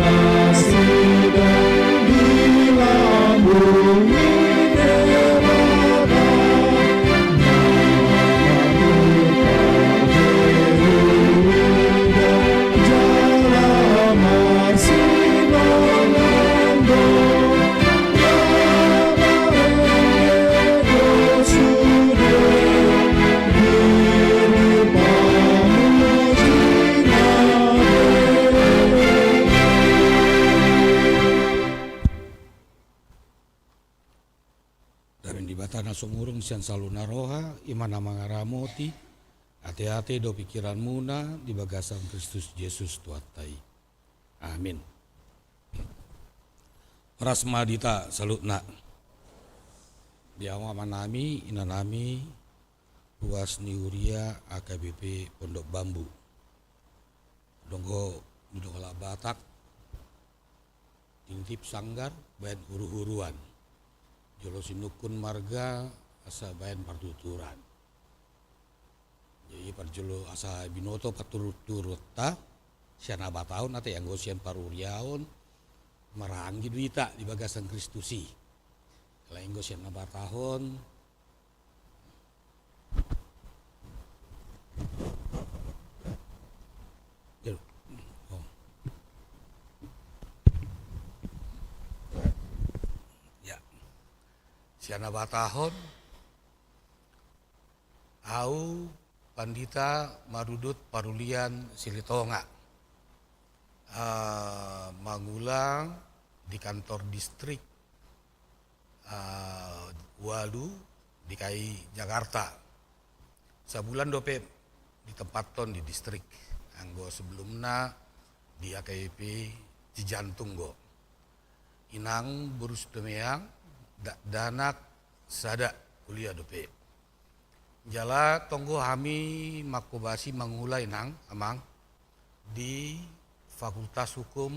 nasida di lambung ni Debata, na mangupah beru ida jala marsinomonggo. Dame ni Debata na sumurung sian saluhutna roha, i ma na mangaramoti ateate dohot pingkiranmuna di bagasan Kristus Jesus Tuhanta i. Amin. Horas ma di hita saluhutna. Di hamu amanami, inanami, ruas ni huria A K B P Pondok Bambu. Donggo, donggo halak Batak, tinitip sanggar baen huru-huruan. Jolo sinungkun marga asa baen partuturan. Jadi parjolo asa binoto parturut-turutta sian habatahon ate anggo sian paruriaon marhahaanggi do hita di bagasan Kristus i. Alai anggo sian habatahon, oh. Ya. Sian habatahon, au Pandita Marudut Parulian Silitonga, ah, mangula di kantor distrik, ah, ualu D K I Jakarta. Sabulan dope ditempathon di distrik, anggo sebelumna di A K B P Cijantung do. Inang boru Situmeang, dakdanak sada, kuliah dope. Jala tonggo hami manghobasi mangula, Inang, Amang, di Fakultas Hukum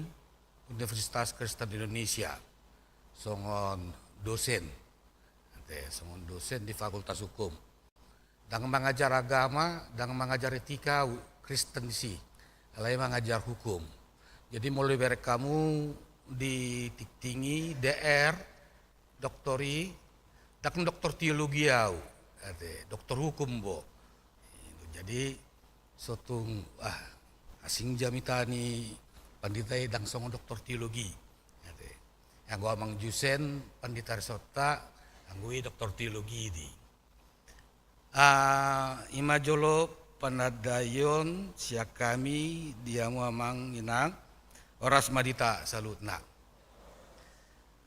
Universitas Kristen Indonesia songon dosen. Ate, songon dosen di Fakultas Hukum. Ndang mangajar agama, ndang mangajar etika, Kristen disi. Alai mangajar hukum. Jadi molo dibereng hamu di tingting i D R, doktor i, ndang doktor teologi au, ate, doktor hukum do. Jadi so tung, ah, asing jamita ni pandita i, ndang songon doktor teologi, ate. Anggo amang jurusan pandita resort ta, anggo i doktor teologi do i. Ah, i ma jolo panandaion sian hami di hamu amang inang, horas ma di hita saluhutna.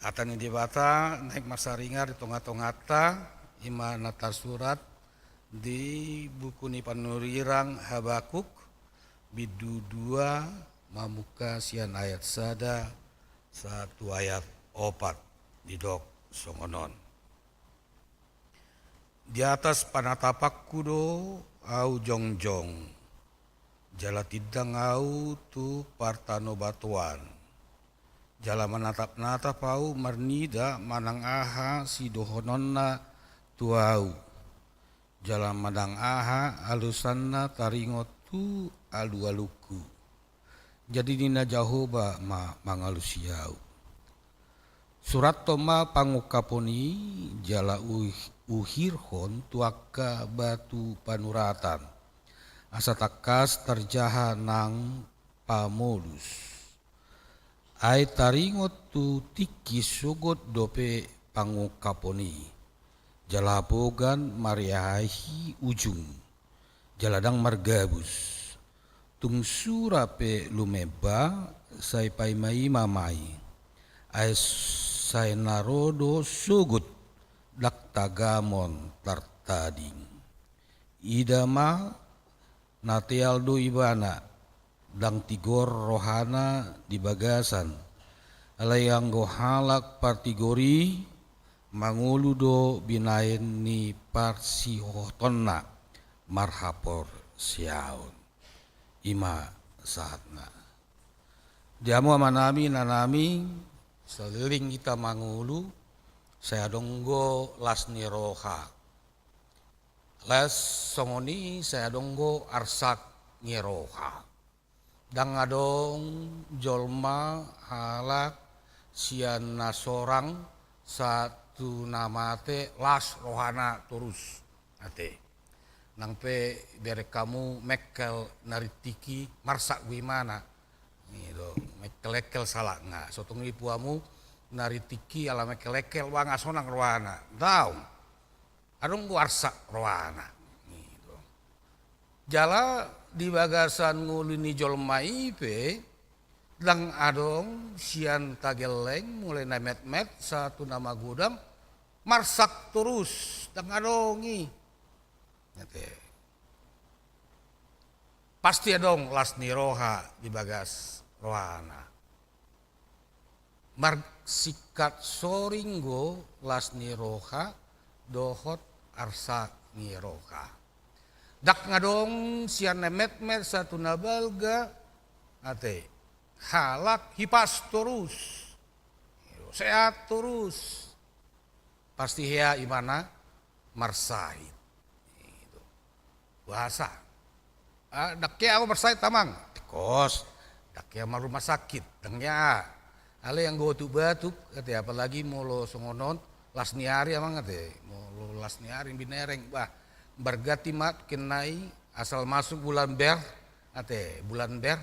Hata ni Debata naeng marsaringar di tonga-tonganta, i ma na tarsurat di buku ni panurirang Habakuk, bindu dua, mamungka sian ayat sada sahat tu ayat opat, didok songon on. Di atas panatapanku do au jongjong, jala tindang au tu partanobatoan. Jala manatap-natap au marnida manang aha sidohononna tu au. Jala manang aha alosanna taringot tu alu-alungku. Jadi ninna Jahowa ma mangalusi au. Surathon ma pangungkapon i jala uih-, uhirhon tu angka batu panuratan. Asa tangkas tarjaha nang pamolus. Ai taringot tu tingki sogot dope pangungkapon i. Jala hapogan mariahiahi ujung. Jala ndang margabus. Tung sura pe lumeba, sai paima-ima ma i. Ai sai na ro do sogot, ndang tagamon tartading. Ida ma, na teal do ibana, ndang tigor rohana di bagasan. Alai anggo halak partigor i, mangolu do binahen ni parsihohotonna marhaporseaon. I ma sahatna. Di hamu amanami, inanami, saleleng hita mangolu, sai adong do las ni roha. Las songon i sai adong do arsak ni roha. Ndang adong jolma halak sian na sorang sahat tu na mate las rohana torus. Ate. Nang pe bereng hamu mengkel na rintik i marsak do imana. I do, mengkel-engkel salakna. So tung ipu hamu na rintik i ala mengkel-engkel, ba nga sonang rohana. Daong. Adong do arsak rohana. Gitu. Jala di bagasan ngolu ni jolma i pe, ndang adong sian tagelleng mulai na metmet sahat tu na magodang marsak torus, ndang adong i. Ate. Pasti adong las ni roha di bagas rohana. Marsingkat soring do las ni roha dohot arsak ni roha. Ndang adong sian na metmet sahat tu na balga, ate, halak hipas torus, sehat torus. Pasti hea imana marsahit. Itu. Puasa. Ah, ndang hea ahu marsahit, amang. Tingkos. Ndang hea marrumah sakit. Ndang hea. Alai anggo batuk-batuk, ate, apalagi molo songon on, las ni ari, amang, ate. Molo las ni ari, binereng, bah, berganti ma tu na i, asal masuk bulan ber, ate, bulan ber,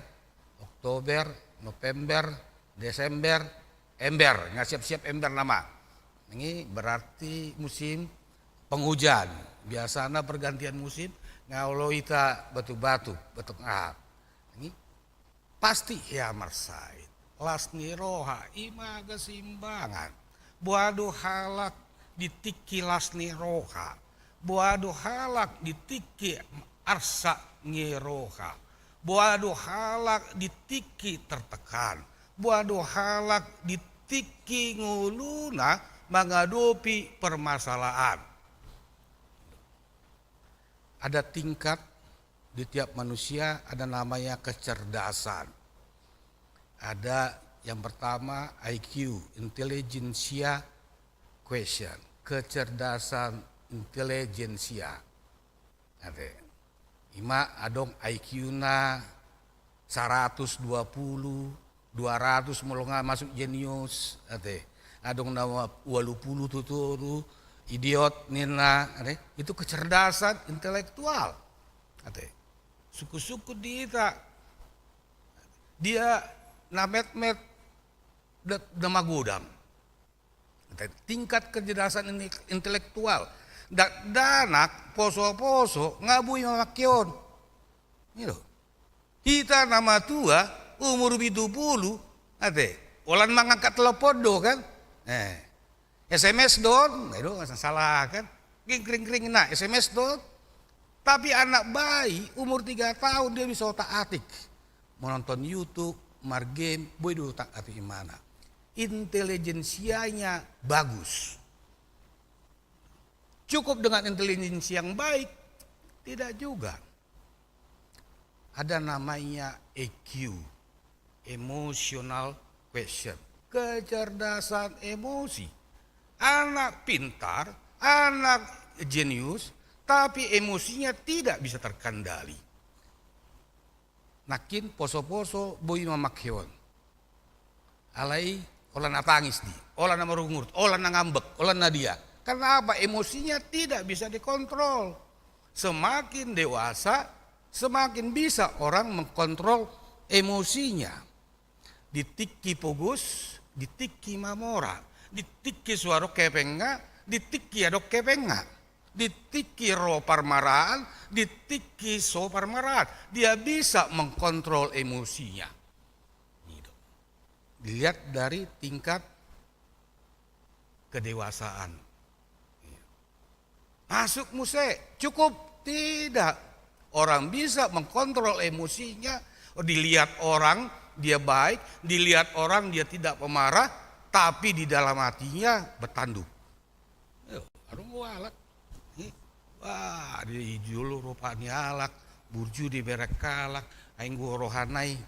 Oktober, November, Desember, ember, nga siap-siap ember nama. Ini berarti musim penghujan. Biasana pergantian musim, nga olo hita batuk-batuk, batuk ngahap. Ini pasti hea marsahit. Las ni roha, ima keseimbangan. Boha do halak di tingki las ni roha. Boha do halak di tingki arsak ni roha. Boha do halak di tingki tertekan. Boha do halak di tingki ngoluna mangadopi permasalahan. Ada tingkat di tiap manusia, ada namanya kecerdasan. Ada yang pertama I Q, intelligentsia quotient, kecerdasan intelijensia. Ate. Ima adong I Q-na saratus dua puluh, dua ratus molo nga masuk jenius, ate. Adong na ualu puluh tutu, idiot ninna, ate. Itu kecerdasan intelektual. Ate. Sungkun-sungkun di hita. Dia na metmet, da, da magodang. Tingkat kecerdasan ini, intelektual. Dakdanak poso-poso nga boi mamangke on. Gitu. Hita na matua, umur pitu puluh, ate, holan mangangkat telepon do kan? Eh. S M S do on, nah, itu nggak salah kan? Kring, kring, kring, nah, S M S do on. Tapi anak bayi umur tiga tahun dia bisa otak atik. Menonton YouTube, mar game, boi do otak atik imana. Intelijensianya bagus. Cukup dengan intelijensi yang baik? Tidak juga. Ada namanya E Q, emotional quotient, kecerdasan emosi. Anak pintar, anak jenius, tapi emosinya tidak bisa terkendali. Nangkin poso-poso boi mamangke on. Alai holan na tangis di, holan na marungurut, holan na ngambek, holan na dia. Kenapa? Emosinya tidak bisa dikontrol. Semakin dewasa, semakin bisa orang mengkontrol emosinya. Di tingki pogos, di tingki mamora, di tingki so adong hepengna, di tingki adong hepengna, di tingki ro parmaraan, di tingki so parmaraan. Dia bisa mengkontrol emosinya. Gitu. Dilihat dari tingkat kedewasaan. Masuk muse, cukup? Tidak. Orang bisa mengkontrol emosinya, dilihat orang dia baik, dilihat orang dia tidak pemarah, tapi di dalam hatinya bertanduk. Yo, adong do halak. Wah, di jolo rupa ni halak, burju dibereng halak, ai anggo rohana i.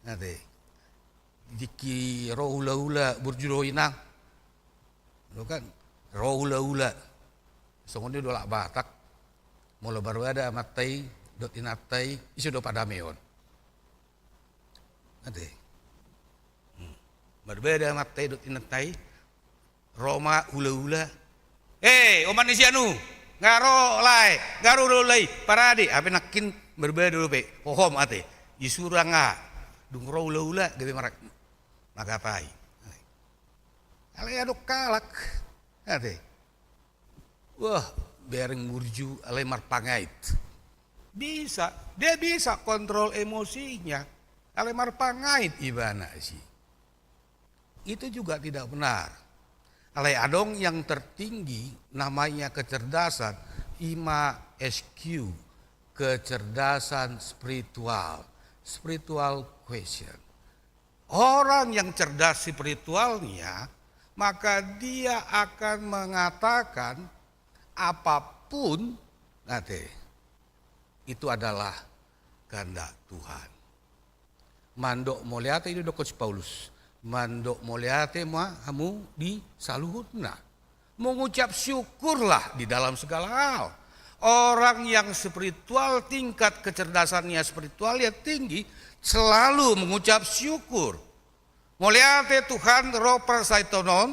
Ate. Tingki ro hula-hula burju do inang. Lo kan, ro hula-hula. Songon dia do halak Batak. Molo marbada amanta i dohot inanta i, ise do padameon? Ate. Hmm. Marbada amanta i dohot inanta i, ro ma hula-hula. Eh, omak ni si anu, nga ro lae, nga ro hula-hula i, parade, hape nangkin marbada dope, hohom ate. Disuru nga, dung ro hula-hula, gabe marak, magapai. Alai adong halak, ate. Wah, bereng burju, alai marpangait. Bisa, dia bisa kontrol emosinya, alai marpangait ibana si. Itu juga tidak benar. Alai adong yang tertinggi namanya kecerdasan, ima S Q, kecerdasan spiritual, spiritual quotient. Orang yang cerdas spiritualnya, maka dia akan mengatakan apapun, ate, itu adalah kehendak Tuhan. Mandok mauliate, i do didok si Paulus. Mandok mauliate ma hamu di saluhutna. Mengucap syukurlah di dalam segala hal. Orang yang spiritual, tingkat kecerdasannya spiritual yang tinggi, selalu mengucap syukur. Mauliate Tuhan, ro parsahiton on,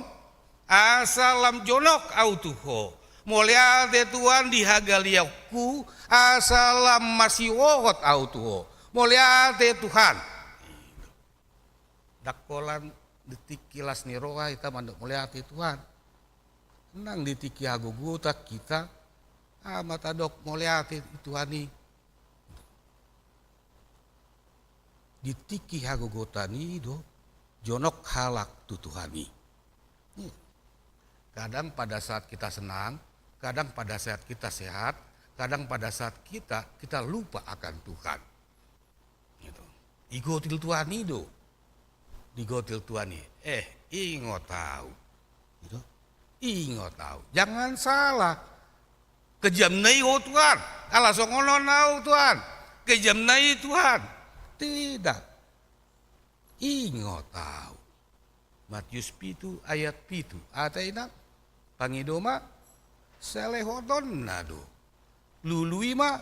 asa lam jonok ahu tu Ho. Mauliate Tuhan, dihagaleonku, asa lam masihohot ahu tu Ho. Mauliate Tuhan. Ndang holan di tingki las ni roha hita mandok mauliate Tuhan. Nang di tingki hagogotan hita, aha ma tadok mauliate Tuhan i. Di tingki hagogotan i do jonok halak tu Tuhan i. Iya. Kadang pada saat kita senang, kadang pada saat kita sehat, kadang pada saat kita, kita lupa akan Tuhan. Gitu. Digotil Tuhan i do. Digotil Tuhan i. Eh, ingot ahu. Gitu. Ingot ahu. Jangan salah. Kejamna i ho Tuhan. Ala songon on ahu Tuhan. Kejamna i Tuhan. Tidak. Ingot ahu. Matius pitu ayat pitu. Ate inang, pangido ma, sai lehononna do. Lului ma,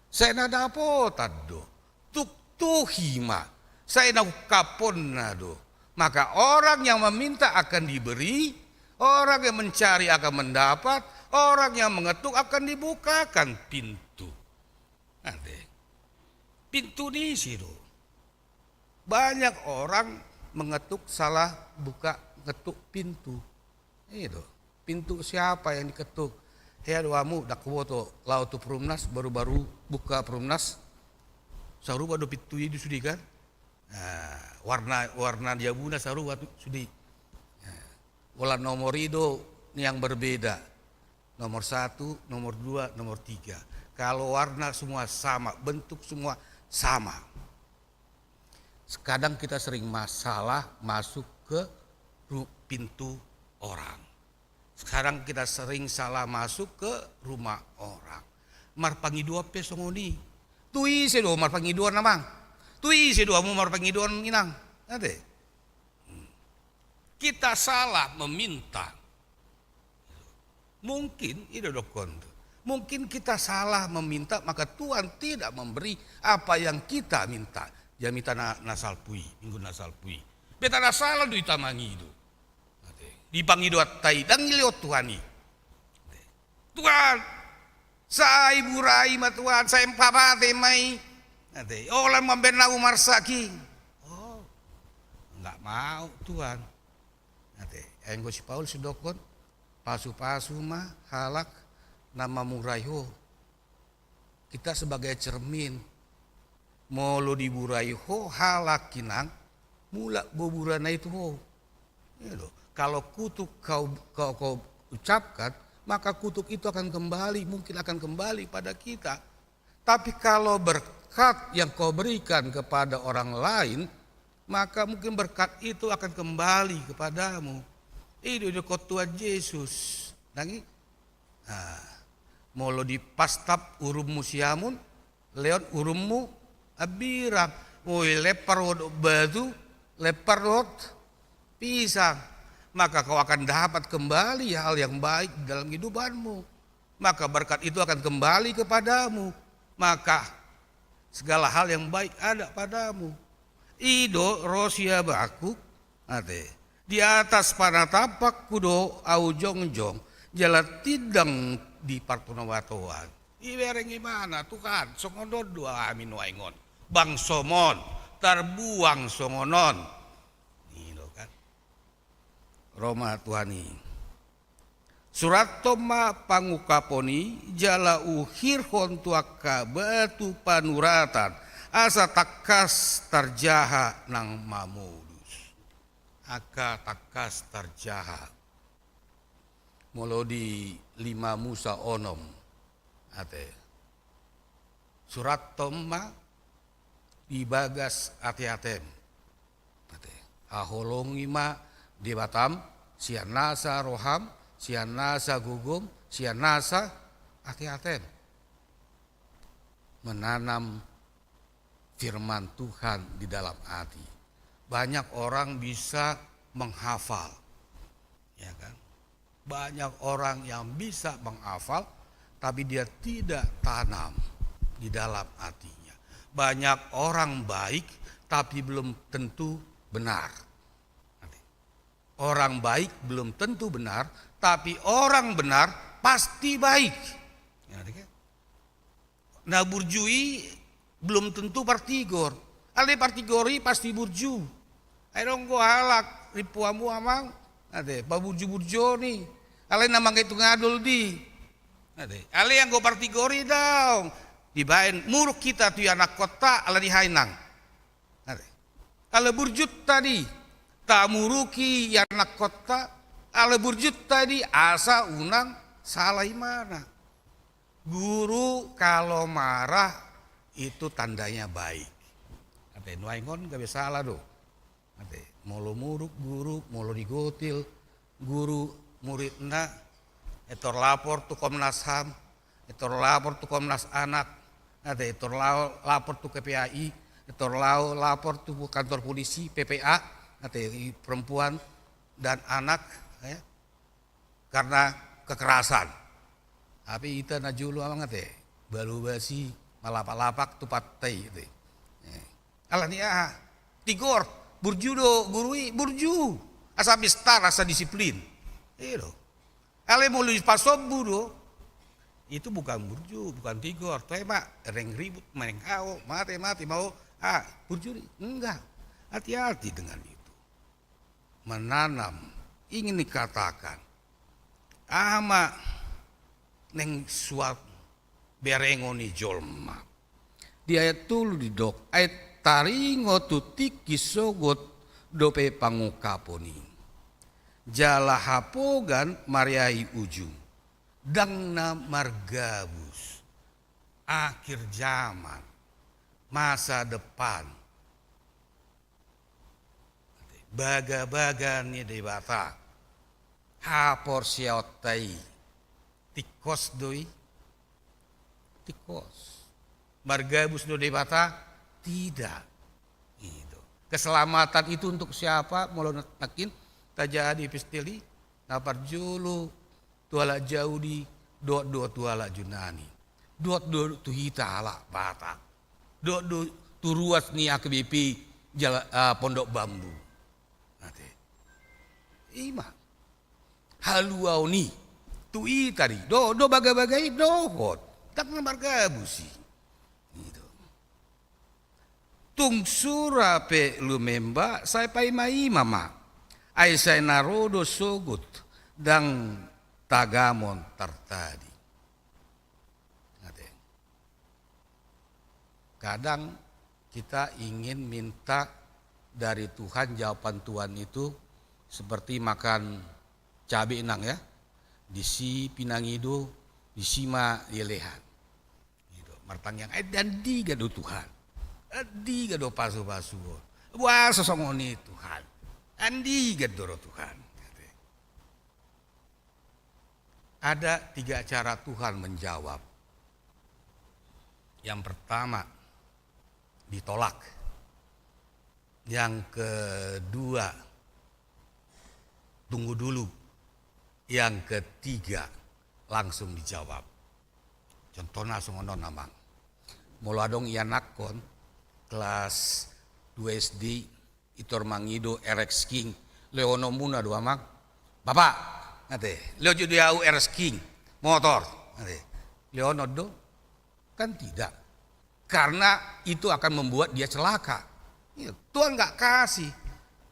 sai na dapotan do. Tuktuhi ma, sai na ungkaphonna do. Maka orang yang meminta akan diberi, orang yang mencari akan mendapat, orang yang mengetuk akan dibukakan pintu. Ate. Pintu ni ise do. Banyak orang mengetuk, salah buka, ngetuk pintu. Itu. Pintu siapa yang diketuk? Hea do hamu, ndang huboto, laho tu Perumnas, baru-baru buka Perumnas. Sarupa do pintu i do sude kan? Nah, warna, warna jabuna sarupa tu sude. Nah, pola nomor i do yang berbeda. Nomor satu, nomor dua, nomor tiga. Kalau warna semua sama, bentuk semua sama. Kadang kita sering masalah masuk ke ru-, pintu orang. Sekarang kita sering salah masuk ke rumah orang. Marpangidoan pe songon i. Tu ise do marpangidoan amang? Tu ise do hamu marpangidoan inang? Ate. Hmm. Kita salah meminta. Mungkin, i do dokkon tu. Mungkin kita salah meminta, maka Tuhan tidak memberi apa yang kita minta. Jamita na, na salpu i, minggu na salpu i. Beta na salah do hita mangido. Ate. Di pangidoanta i, ndang dilehon Tuhan i. Ate. Tuhan, sai burai ma Tuhan, sai pamate ma i. Ate. Holan mambaen ahu marsahit. Oh. Nggak mau Tuhan. Ate, anggo si Paulus didokkon, pasu-pasu ma halak na mamurai ho. Kita sebagai cermin, molo diburai ho halak inang, mulak boburana i tu ho. Iya do. Kalau kutuk kau, kau, kau ucapkan, maka kutuk itu akan kembali, mungkin akan kembali pada kita. Tapi kalau berkat yang kau berikan kepada orang lain, maka mungkin berkat itu akan kembali kepadamu. I do didok Tuhan Jesus. Nang i. Nah, molo dipastap urummu siamun, lehon urummu hambirang. Oi, lempar ho dohot batu, lempar dohot pisang. Maka kau akan dapat kembali hal yang baik dalam kehidupanmu. Maka berkat itu akan kembali kepadamu. Maka segala hal yang baik ada padamu. I do ro si Habakuk, ate. Di atas panatampangku do ahu jongjong, jala tindang di partonabatoan. Ibereng ibana, Tuhan, songon on do hami nuaeng on. Bangsom on, tarbuang songon on. I do kan. Ro ma Tuhan i. Surathon ma pangungkapon i, jala uhirhon tu angka batu panuratan, asa tangkas tarjaha nang mamolus. Angka tangkas tarjaha. Molo di lima Musa onom, ate. Surathon ma di bagas ateatem. Ate. Haholongi ma Debatam sian nasa roham, sian nasa gogom, sian nasa ateatem. Menanam firman Tuhan di dalam hati. Banyak orang bisa menghafal, ya kan? Banyak orang yang bisa menghafal, tapi dia tidak tanam di dalam hatinya. Banyak orang baik, tapi belum tentu benar. Orang baik belum tentu benar, tapi orang benar pasti baik. Ya, kan? Na burju i belum tentu partigor. Alai partigor i pasti burju. Ai dong do halak rimpu hamu amang, ate, paburju-burju ni. Alai na manggetung adol di. Ate, alai anggo partigor i daong dibaen muruk hita tu ianakkonta ala ni hainang. Ate. Ala burjunta di tamuruki ianakkonta, ala burjunta di asa unang sala imana. Guru kalau marah itu tandanya baik. Ate, nuaeng on gabe sala do. Ate, molo muruk guru, molo digotil guru muridna, etor lapor tu Komnas ham, etor lapor tu Komnas Anak, ate, etor lao lapor tu K P A I, etor lao lapor tu kantor polisi, P P A, ate, i perempuan dan anak, ya. Karena kekerasan. Tapi ita na jolo amang ate, balu basi malapak-lapak tu pantai ate. Eh. Ala ni aha? Tigor, burju do guru i, burju. Asa bestar, asa disiplin. Iya do. Alai molo dipasombu do, itu bukan burju, bukan tigor. Toe ma, reng ribut, maeng hao, mate, mate, mau, ah, burju di. Enggak. Hati-hati dengan itu. Menanam, ingin dikatakan, aha ma naeng suat berengon ni jolma. Di ayat tolu didok, ai taringot tu tingki sogot dope pangungkapon i. Jala hapogan mareai ujung, ndang na margabus, akhir zaman, masa depan. Bagabaga ni Debata haporseaonta i, tingkos do i? Tingkos. Margabus do Debata? Tidak. Itu. Keselamatan itu untuk siapa? Molo nangkin tajadi epistel i, na parjolo tu halak Jahudi, dohot do tu halak Junani. Dohot do tu hita halak Batak. Dohot do tu ruas ni H K B P jala, ah, Pondok Bambu. Ate. Ima. Haluaon i. Tu hita di. Dohot do bagabaga i dohot. Ndang na margabus i. Gitu. Tung sura pe lumemba, sai paima-ima ma. Ai sai na ro do sogot, ndang tagamon tartadi. Ate. Kadang kita ingin minta dari Tuhan, jawaban Tuhan itu seperti makan cabe nang ya. Disi pinangido, disi ma dilehon. Gitu. Martangiang, ai andigan do Tuhan? Andigan do pasu-pasu on? Boasa songon i Tuhan? Andigan do ro Tuhan? Ada tiga cara Tuhan menjawab. Yang pertama, ditolak. Yang kedua, tunggu dulu. Yang ketiga, langsung dijawab. Contohna songon on, amang. Molo adong ianakkon kelas dua S D, itor mangido R X King, lehononmuna do, amang? Bapak, ate, lehon jo di ahu R X King, motor, ate. Lehonon do? Kan tidak. Karena itu akan membuat dia celaka. Ya, Tuhan nggak kasih.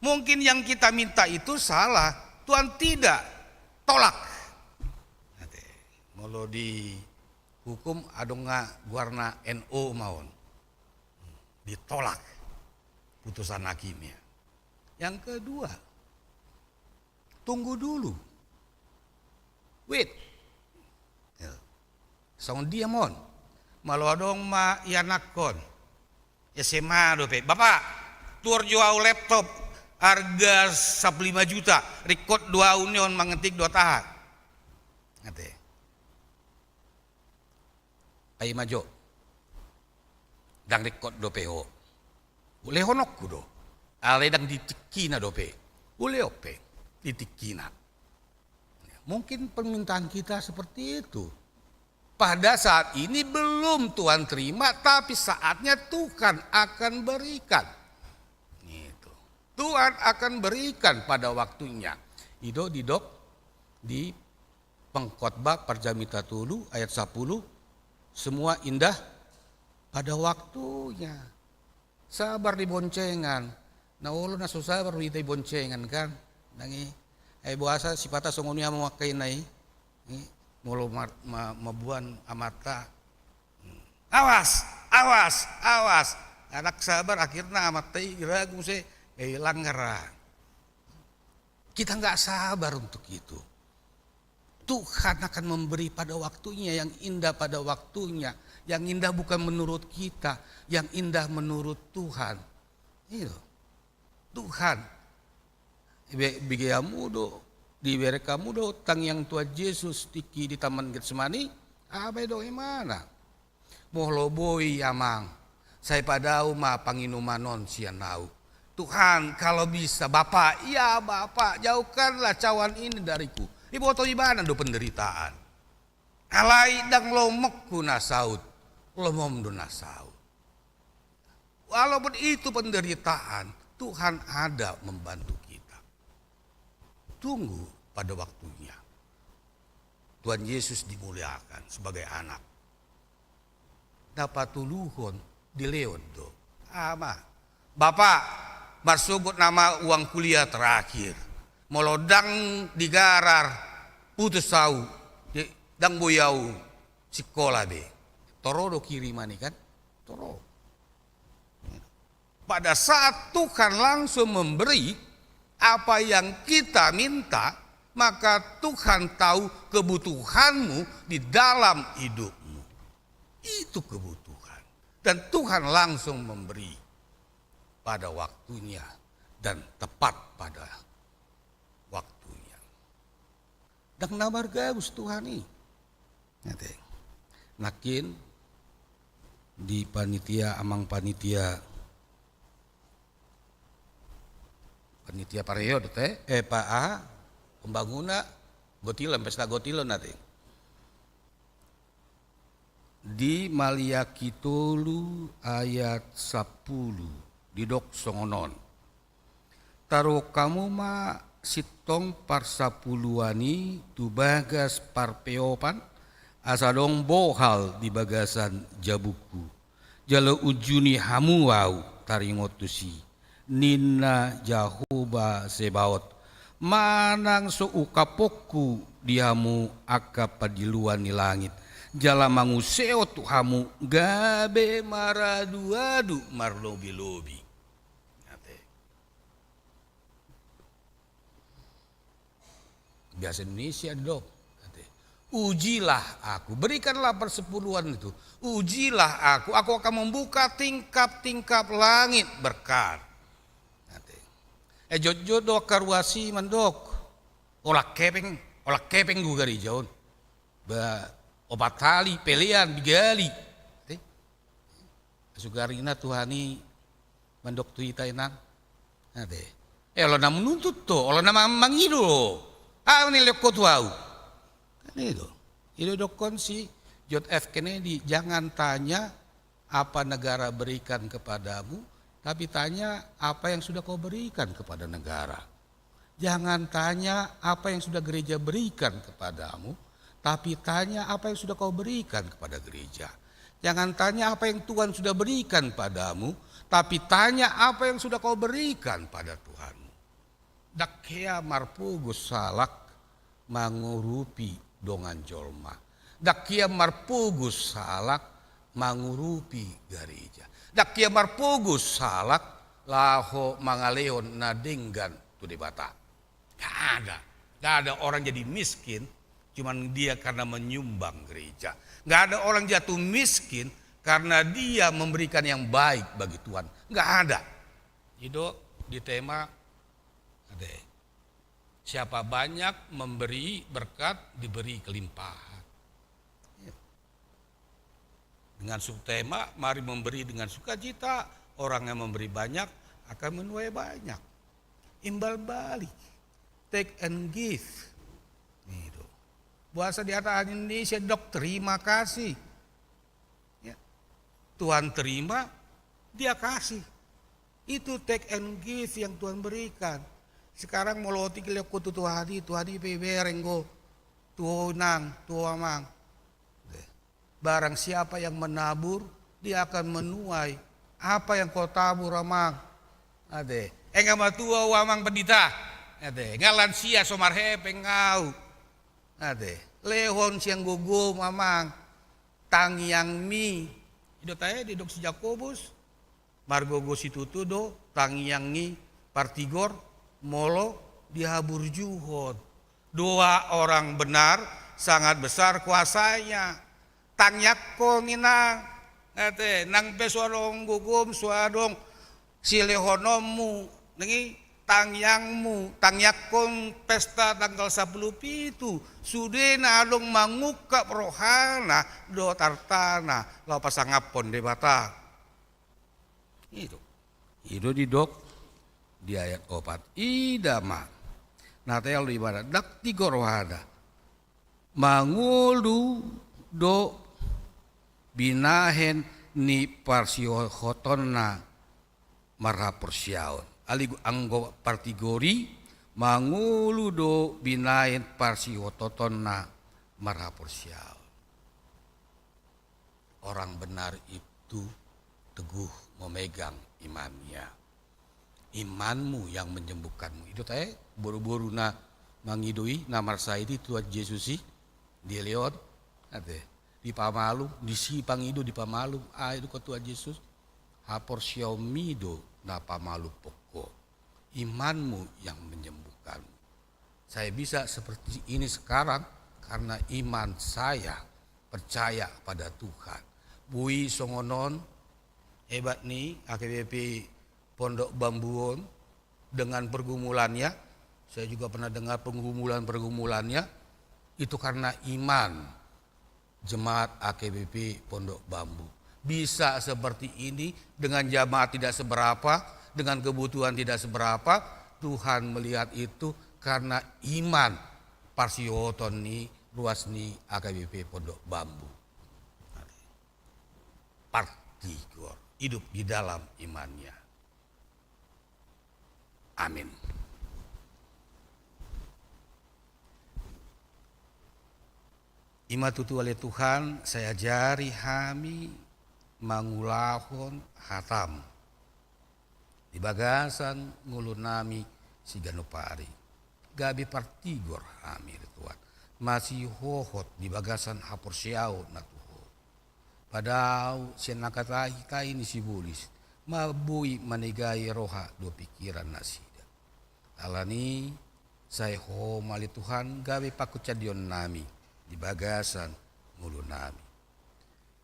Mungkin yang kita minta itu salah, Tuhan tidak, tolak. Ate, molo di hukum adong nga goarna N O ma on. Ditolak putusan hakimnya. Yang kedua, tunggu dulu. Wait. Ya. Songon dia ma on? Molo adong ma ianakkon S M A dope, "Bapak, tuor jo ahu laptop, Arga sampulu lima juta, ringkot do au nion mangetik dohot aha. Ate. Paima jo. Ndang ringkot dope ho. Ulehononku do. Alai ndang di tingkina dope. Ulehon pe di tingkina. Mungkin permintaan kita seperti itu. Pada saat ini belum Tuhan terima, tapi saatnya Tuhan akan berikan. Gitu. Tuhan akan berikan pada waktunya. I do didok di Pengkhotbah parjamita tolu ayat sapuluh, semua indah pada waktunya. Sabar di boncengan. Na olo na so sabar hita di boncengan kan. Nang i. Ai boasa sipata songon i hamu angka inang i. I, molo mar-, ma-, mamboan amanta. Awas, awas, awas. Ndang sabar, akhirna amanta i ragu muse, eh, langgar. Kita nggak sabar untuk itu. Tuhan akan memberi pada waktunya, yang indah pada waktunya. Yang indah bukan menurut kita, yang indah menurut Tuhan. Itu. Tuhan. Be-, bege hamu do, dibereng hamu do tangiang Tuhan Jesus tingki di Taman Getsemani, aha be didok ibana? Molo boi, Amang, sai padao ma panginuman on sian ahu. Tuhan, kalau bisa, Bapa, ya Bapa, jauhkanlah cawan ini dariku. Diboto ibana do penderitaan. Alai ndang lomoku na saut, lomom do na saut. Walaupun itu penderitaan, Tuhan ada membantu kita. Tunggu pada waktunya. Tuhan Yesus dimuliakan sebagai anak. Na patoluhon dilehon do. Ama. Bapa, marsogot nama uang kuliah terakhir. Molo ndang digarar, putus ahu. Di-, ndang boi ahu sikola be. Toro do kiriman i kan? Toro. Pada saat Tuhan langsung memberi apa yang kita minta, maka Tuhan tahu kebutuhanmu di dalam hidupmu. Itu kebutuhan. Dan Tuhan langsung memberi pada waktunya dan tepat pada waktunya. Ndang na margabus Tuhan i. Ate. Nangkin di panitia, amang panitia, panitia pareod te, eh, pa, aha, pembangunan, gotilon, pesta gotilon ate. Di Maliaki tolu ayat sapuluh, didok songon on. Taruhon hamu ma sintong parsapuluan i tu bagas parpeopan, asa adong bohal di bagasan jabungku. Jala unjuni hamu ahu taringot tusi, ninna Jahowa Sebaot, manang so hukapokku di hamu angka pandiloan ni langit, jala manguseon tu hamu gabe maraduadu marlobilobi. Ate. Bahasa Indonesia dong. Ate. Ujilah aku, berikanlah persepuluhan itu. Ujilah aku, aku akan membuka tingkap-tingkap langit berkat. Ate. Eh, jotjot do angka ruas i mandok. Olat hepeng, olat hepeng do gareja on. Ba, opat hali, pelean, piga hali. Ate. Sugarina Tuhan i mandok tu hita inang. Ate. Eh, olo na manuntut do, olo na ma-, mangido. Aha nilehon ho tu ahu. Kan itu. Didokkon si John F Kennedy, jangan tanya apa negara berikan kepadamu, tapi tanya apa yang sudah kau berikan kepada negara. Jangan tanya apa yang sudah gereja berikan kepadamu, tapi tanya apa yang sudah kau berikan kepada gereja. Jangan tanya apa yang Tuhan sudah berikan padamu, tapi tanya apa yang sudah kau berikan pada Tuhanmu. Ndang hea marpogos halak mangurupi dongan jolma. Ndang hea marpogos halak mangurupi gareja. Ndang hea marpogos halak laho mangalehon na denggan tu Debata. Nggak ada. Nggak ada orang jadi miskin cuman dia karena menyumbang gereja. Nggak ada orang jatuh miskin karena dia memberikan yang baik bagi Tuhan. Nggak ada. I do di tema Ate. Siapa banyak memberi, berkat, diberi kelimpahan. Iya. Dengan subtema, mari memberi dengan sukacita, orang yang memberi banyak akan menuai banyak. Imbal balik, take and give. Gitu. Bahasa di atas Indonesia, dok, terima kasih. Ya. Tuhan terima, dia kasih. Itu take and give yang Tuhan berikan. Sekarang molo otik lehon ho tu Tuhan i, Tuhan i pe bereng ho tu ho inang, tu ho amang. Barang siapa yang menabur, dia akan menuai apa yang kau tabur, amang. Ate. Nga matua ho, amang pandita. Ate. Nga lansia, so marhepeng au. Ate. Lehon sian gogom, amang, tangiangmi. I do tahe didok si Jakobus. Margogo situtu do tangiang ni partigor molo dihaburjuhon. Doa orang benar sangat besar kuasanya. Tangiangkon, inang. Ate, nang pe so adong gogom, so adong silehononmu, nang i tangiangmu, tangiangkon pesta tanggal sampulu pitu, sude na adong mangungkap rohana dohot artana laho pasangaphon Debata. Itu. I do didok di ayat opat. Ida ma. Na tahe do ibana, ndang tigor rohana. Mangolu do binahen ni parsihohotonna marhaporseaon. Alai anggo partigor i, mangolu do binahen parsihototonna marhaporseaon. Orang benar itu teguh memegang imannya. Imanmu yang menyembuhkanmu. I do tahe, boru-boru na mangido i, na marsahit i Tuhan Jesus i, dilehon, ate, dipamalum, disi pangido dipamalum, ai do ho Tuhan Jesus, haporseaonmi do na pamalumhon ho. Imanmu yang menyembuhkanmu. Saya bisa seperti ini sekarang karena iman saya percaya pada Tuhan. Boi songon on hebat ni H K B P Pondok Bambu on dengan pergumulannya. Saya juga pernah dengar pergumulan-pergumulannya. Itu karena iman jemaat H K B P Pondok Bambu. Bisa seperti ini dengan jamaah tidak seberapa, dengan kebutuhan tidak seberapa, Tuhan melihat itu karena iman parsihohoton ni ruas ni H K B P Pondok Bambu. Partigor, hidup di dalam imannya. Amin. I ma tutu ale Tuhan, sai ajari hami mangulahon hataM di bagasan ngolunami siganup ari. Gabe partigor hami ale Tuhan, masihohot di bagasan haporseaon na tu Ho. Padao sian angka tahi-tahi ni sibolis ma boi manegai roha dohot pingkiran nasida. Alani sai Ho ma ale Tuhan gabe panghujahionnami di bagasan ngolunami.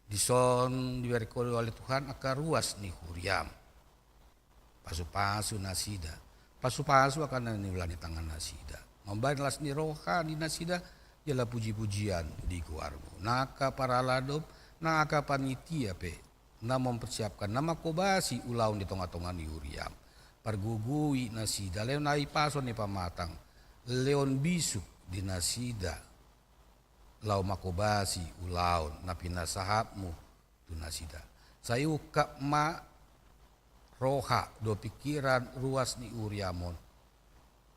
Dison dibereng Ho ale Tuhan angka ruas ni huriaM. Pasu-pasu nasida. Pasu-pasu angka na niula ni tangan nasida. Mambahen las ni roha ni nasida jala puji-pujian di goarMu. Nang angka parhalado, nang angka panitia pe na mempersiapkan, na manghobasi ulaon di tonga-tonga ni huriaM. Pargogoi nasida, lehon hahipason ni pamatang, lehon bisuk di nasida laho manghobasi ulaon na pinasahatMu tu nasida. Sai ungkap ma roha dohot pingkiran ruas ni huriaM on,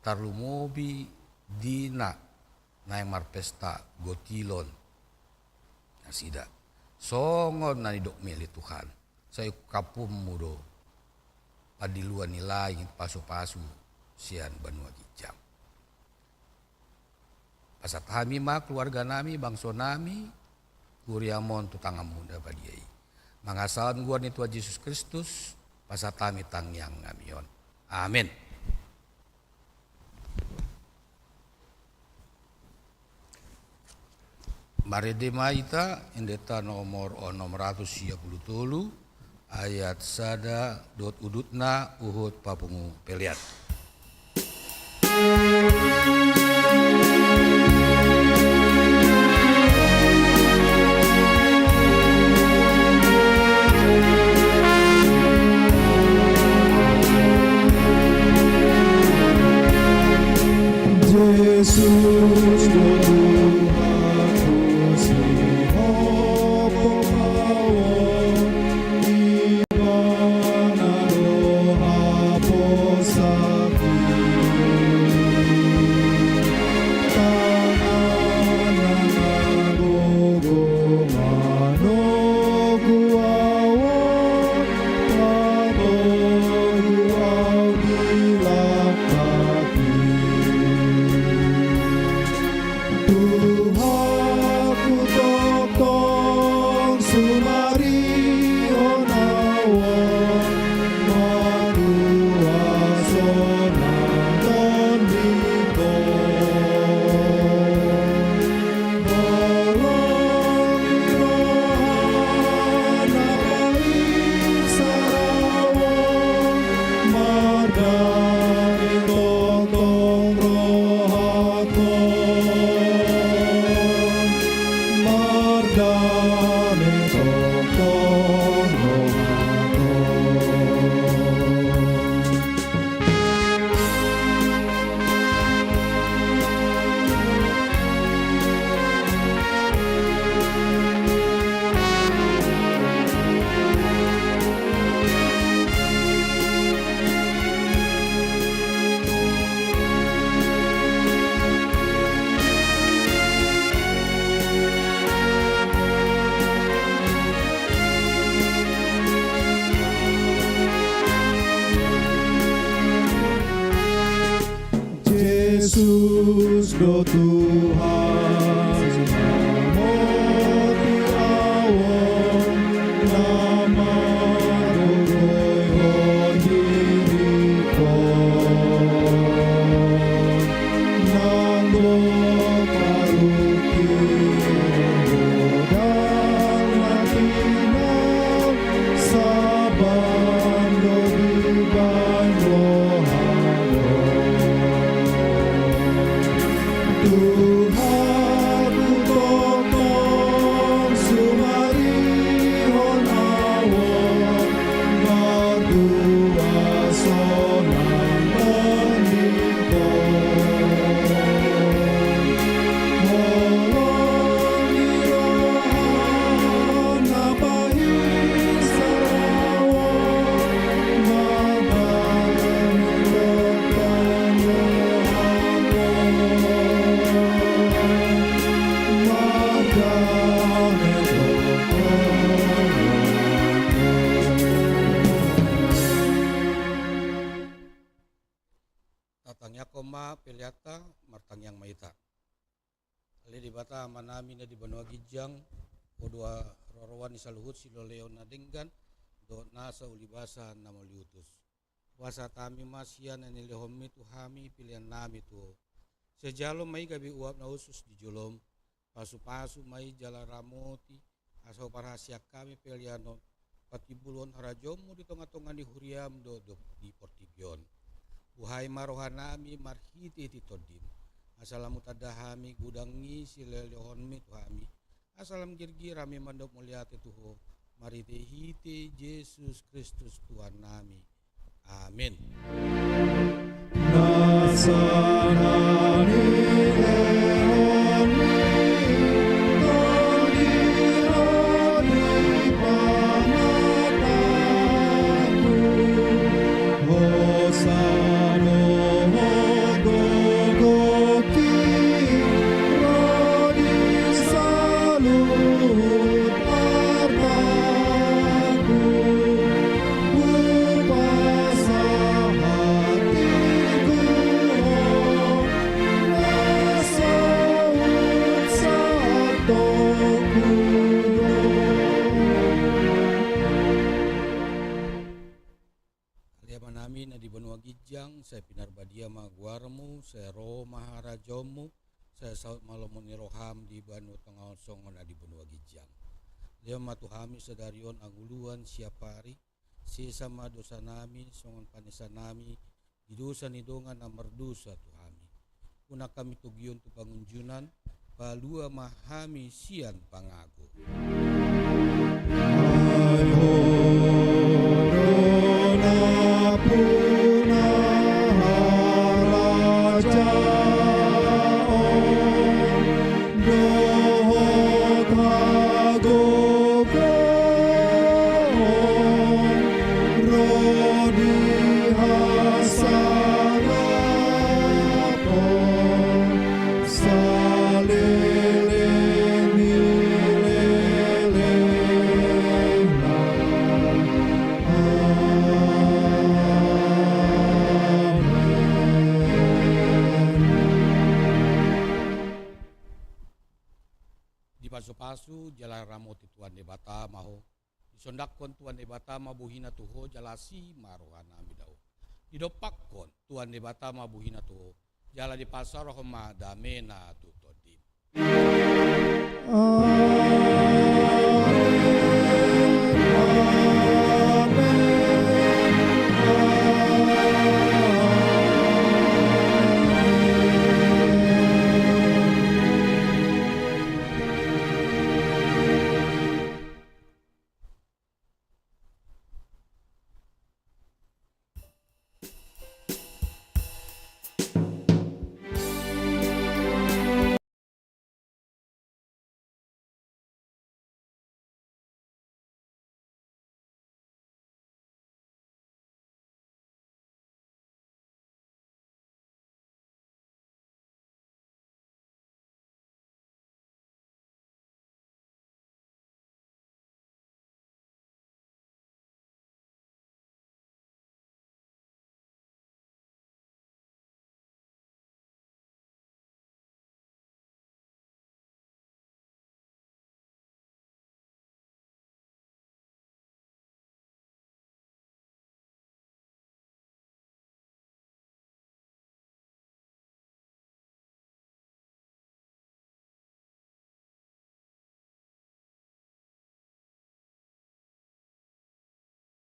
tarlumobi di na naeng marpesta gotilon nasida. Songon na nidokMi ale Tuhan, sai ungkapMu do pandiluan ni langit, pasu-pasu sian banua ginjang. Pasahat hami ma keluarganami, bangsonami, huriaM on tu tanganMu na badia i. Mangasahon goar ni Tuhan Jesus Kristus, pasahat hami tangiangnami on. Amin. Marende ma hita, endenta nomor onom ratus sia pulu tolu, ayat sada dohot udutna huhut papungu pelean. Jesus do Tuhanku, sihophop ahu on, Ibana do haposakhi. Tanganna na gogo manogu ahu on, patogu ahu di langkatki. Tuhanku tongtong sumarihon ahu on, martua sonang tondingkon. Holong ni rohana paisar ahu on, mardame tongtong rohangkon. Mardame tongtong rohangkon. Jesus do Tuhan, na moti ahu on, na margogoihon diringkon. Nang dok parungkilon godang na tinodo, saban do dibahen rohangkon. Tuhanku tongtong sumarihon ahu on, martua sonang tondingkon. Holong ni rohana paisar ahu on, mardame tongtong rohangkon. Mardame tongtong rohangkon. Tatangiangkon ma peleanta, martangiang ma hita. Ale Debata Amanami na di banua ginjang, Ho do haroroan ni saluhut silehon na denggan dohot nasa ulibasa na mauliutus. Hupasahat hami ma sian na nilehonmi tu hami peleannami tu Ho. Sai jalo ma i gabe uap na hushus di jolom, pasupasu ma i jala ramoti, asa huparhaseang hami pelean on patimbulhon harajaonmu di tongatonga ni huriam dohot di portibi on. Buhai ma rohanami marhitehite Tondim, asa lam hutanda hami godang ni silehonlehonmi tu hami, asa lam girgir hami mandok mauliate tu Ho, marhitehite Jesus Kristus Tuhannami. Amen. Nasa na nilehonmi, Tondim, di pangatangku, hosa dohot gogoki, ro di saluhut artangku. Hupasahat tingki Ho, na saut sahat tongtong do. Ale Amanami na di banua ginjang, sai pinarbadia ma goarmu, sai ro ma harajaonmu, sai saut ma lomo ni roham di banua tonga on songon na di banua ginjang. Lehon ma tu hami sadari on hangoluan siapari, sesa ma dosanami songon panesanami di dosa ni dongan na mardosa tu hami. unang hami togihon tu pangunjunan, palua ma hami sian pangago. Dipasupasu jala ramoti Tuhan Debata ma ho. Disondangkon Tuhan Debata ma bohina tu ho jala asi ma rohanami da ho. Didompakkon Tuhan Debata ma bohina tu ho jala dipasaorhon ma damena tu tondim.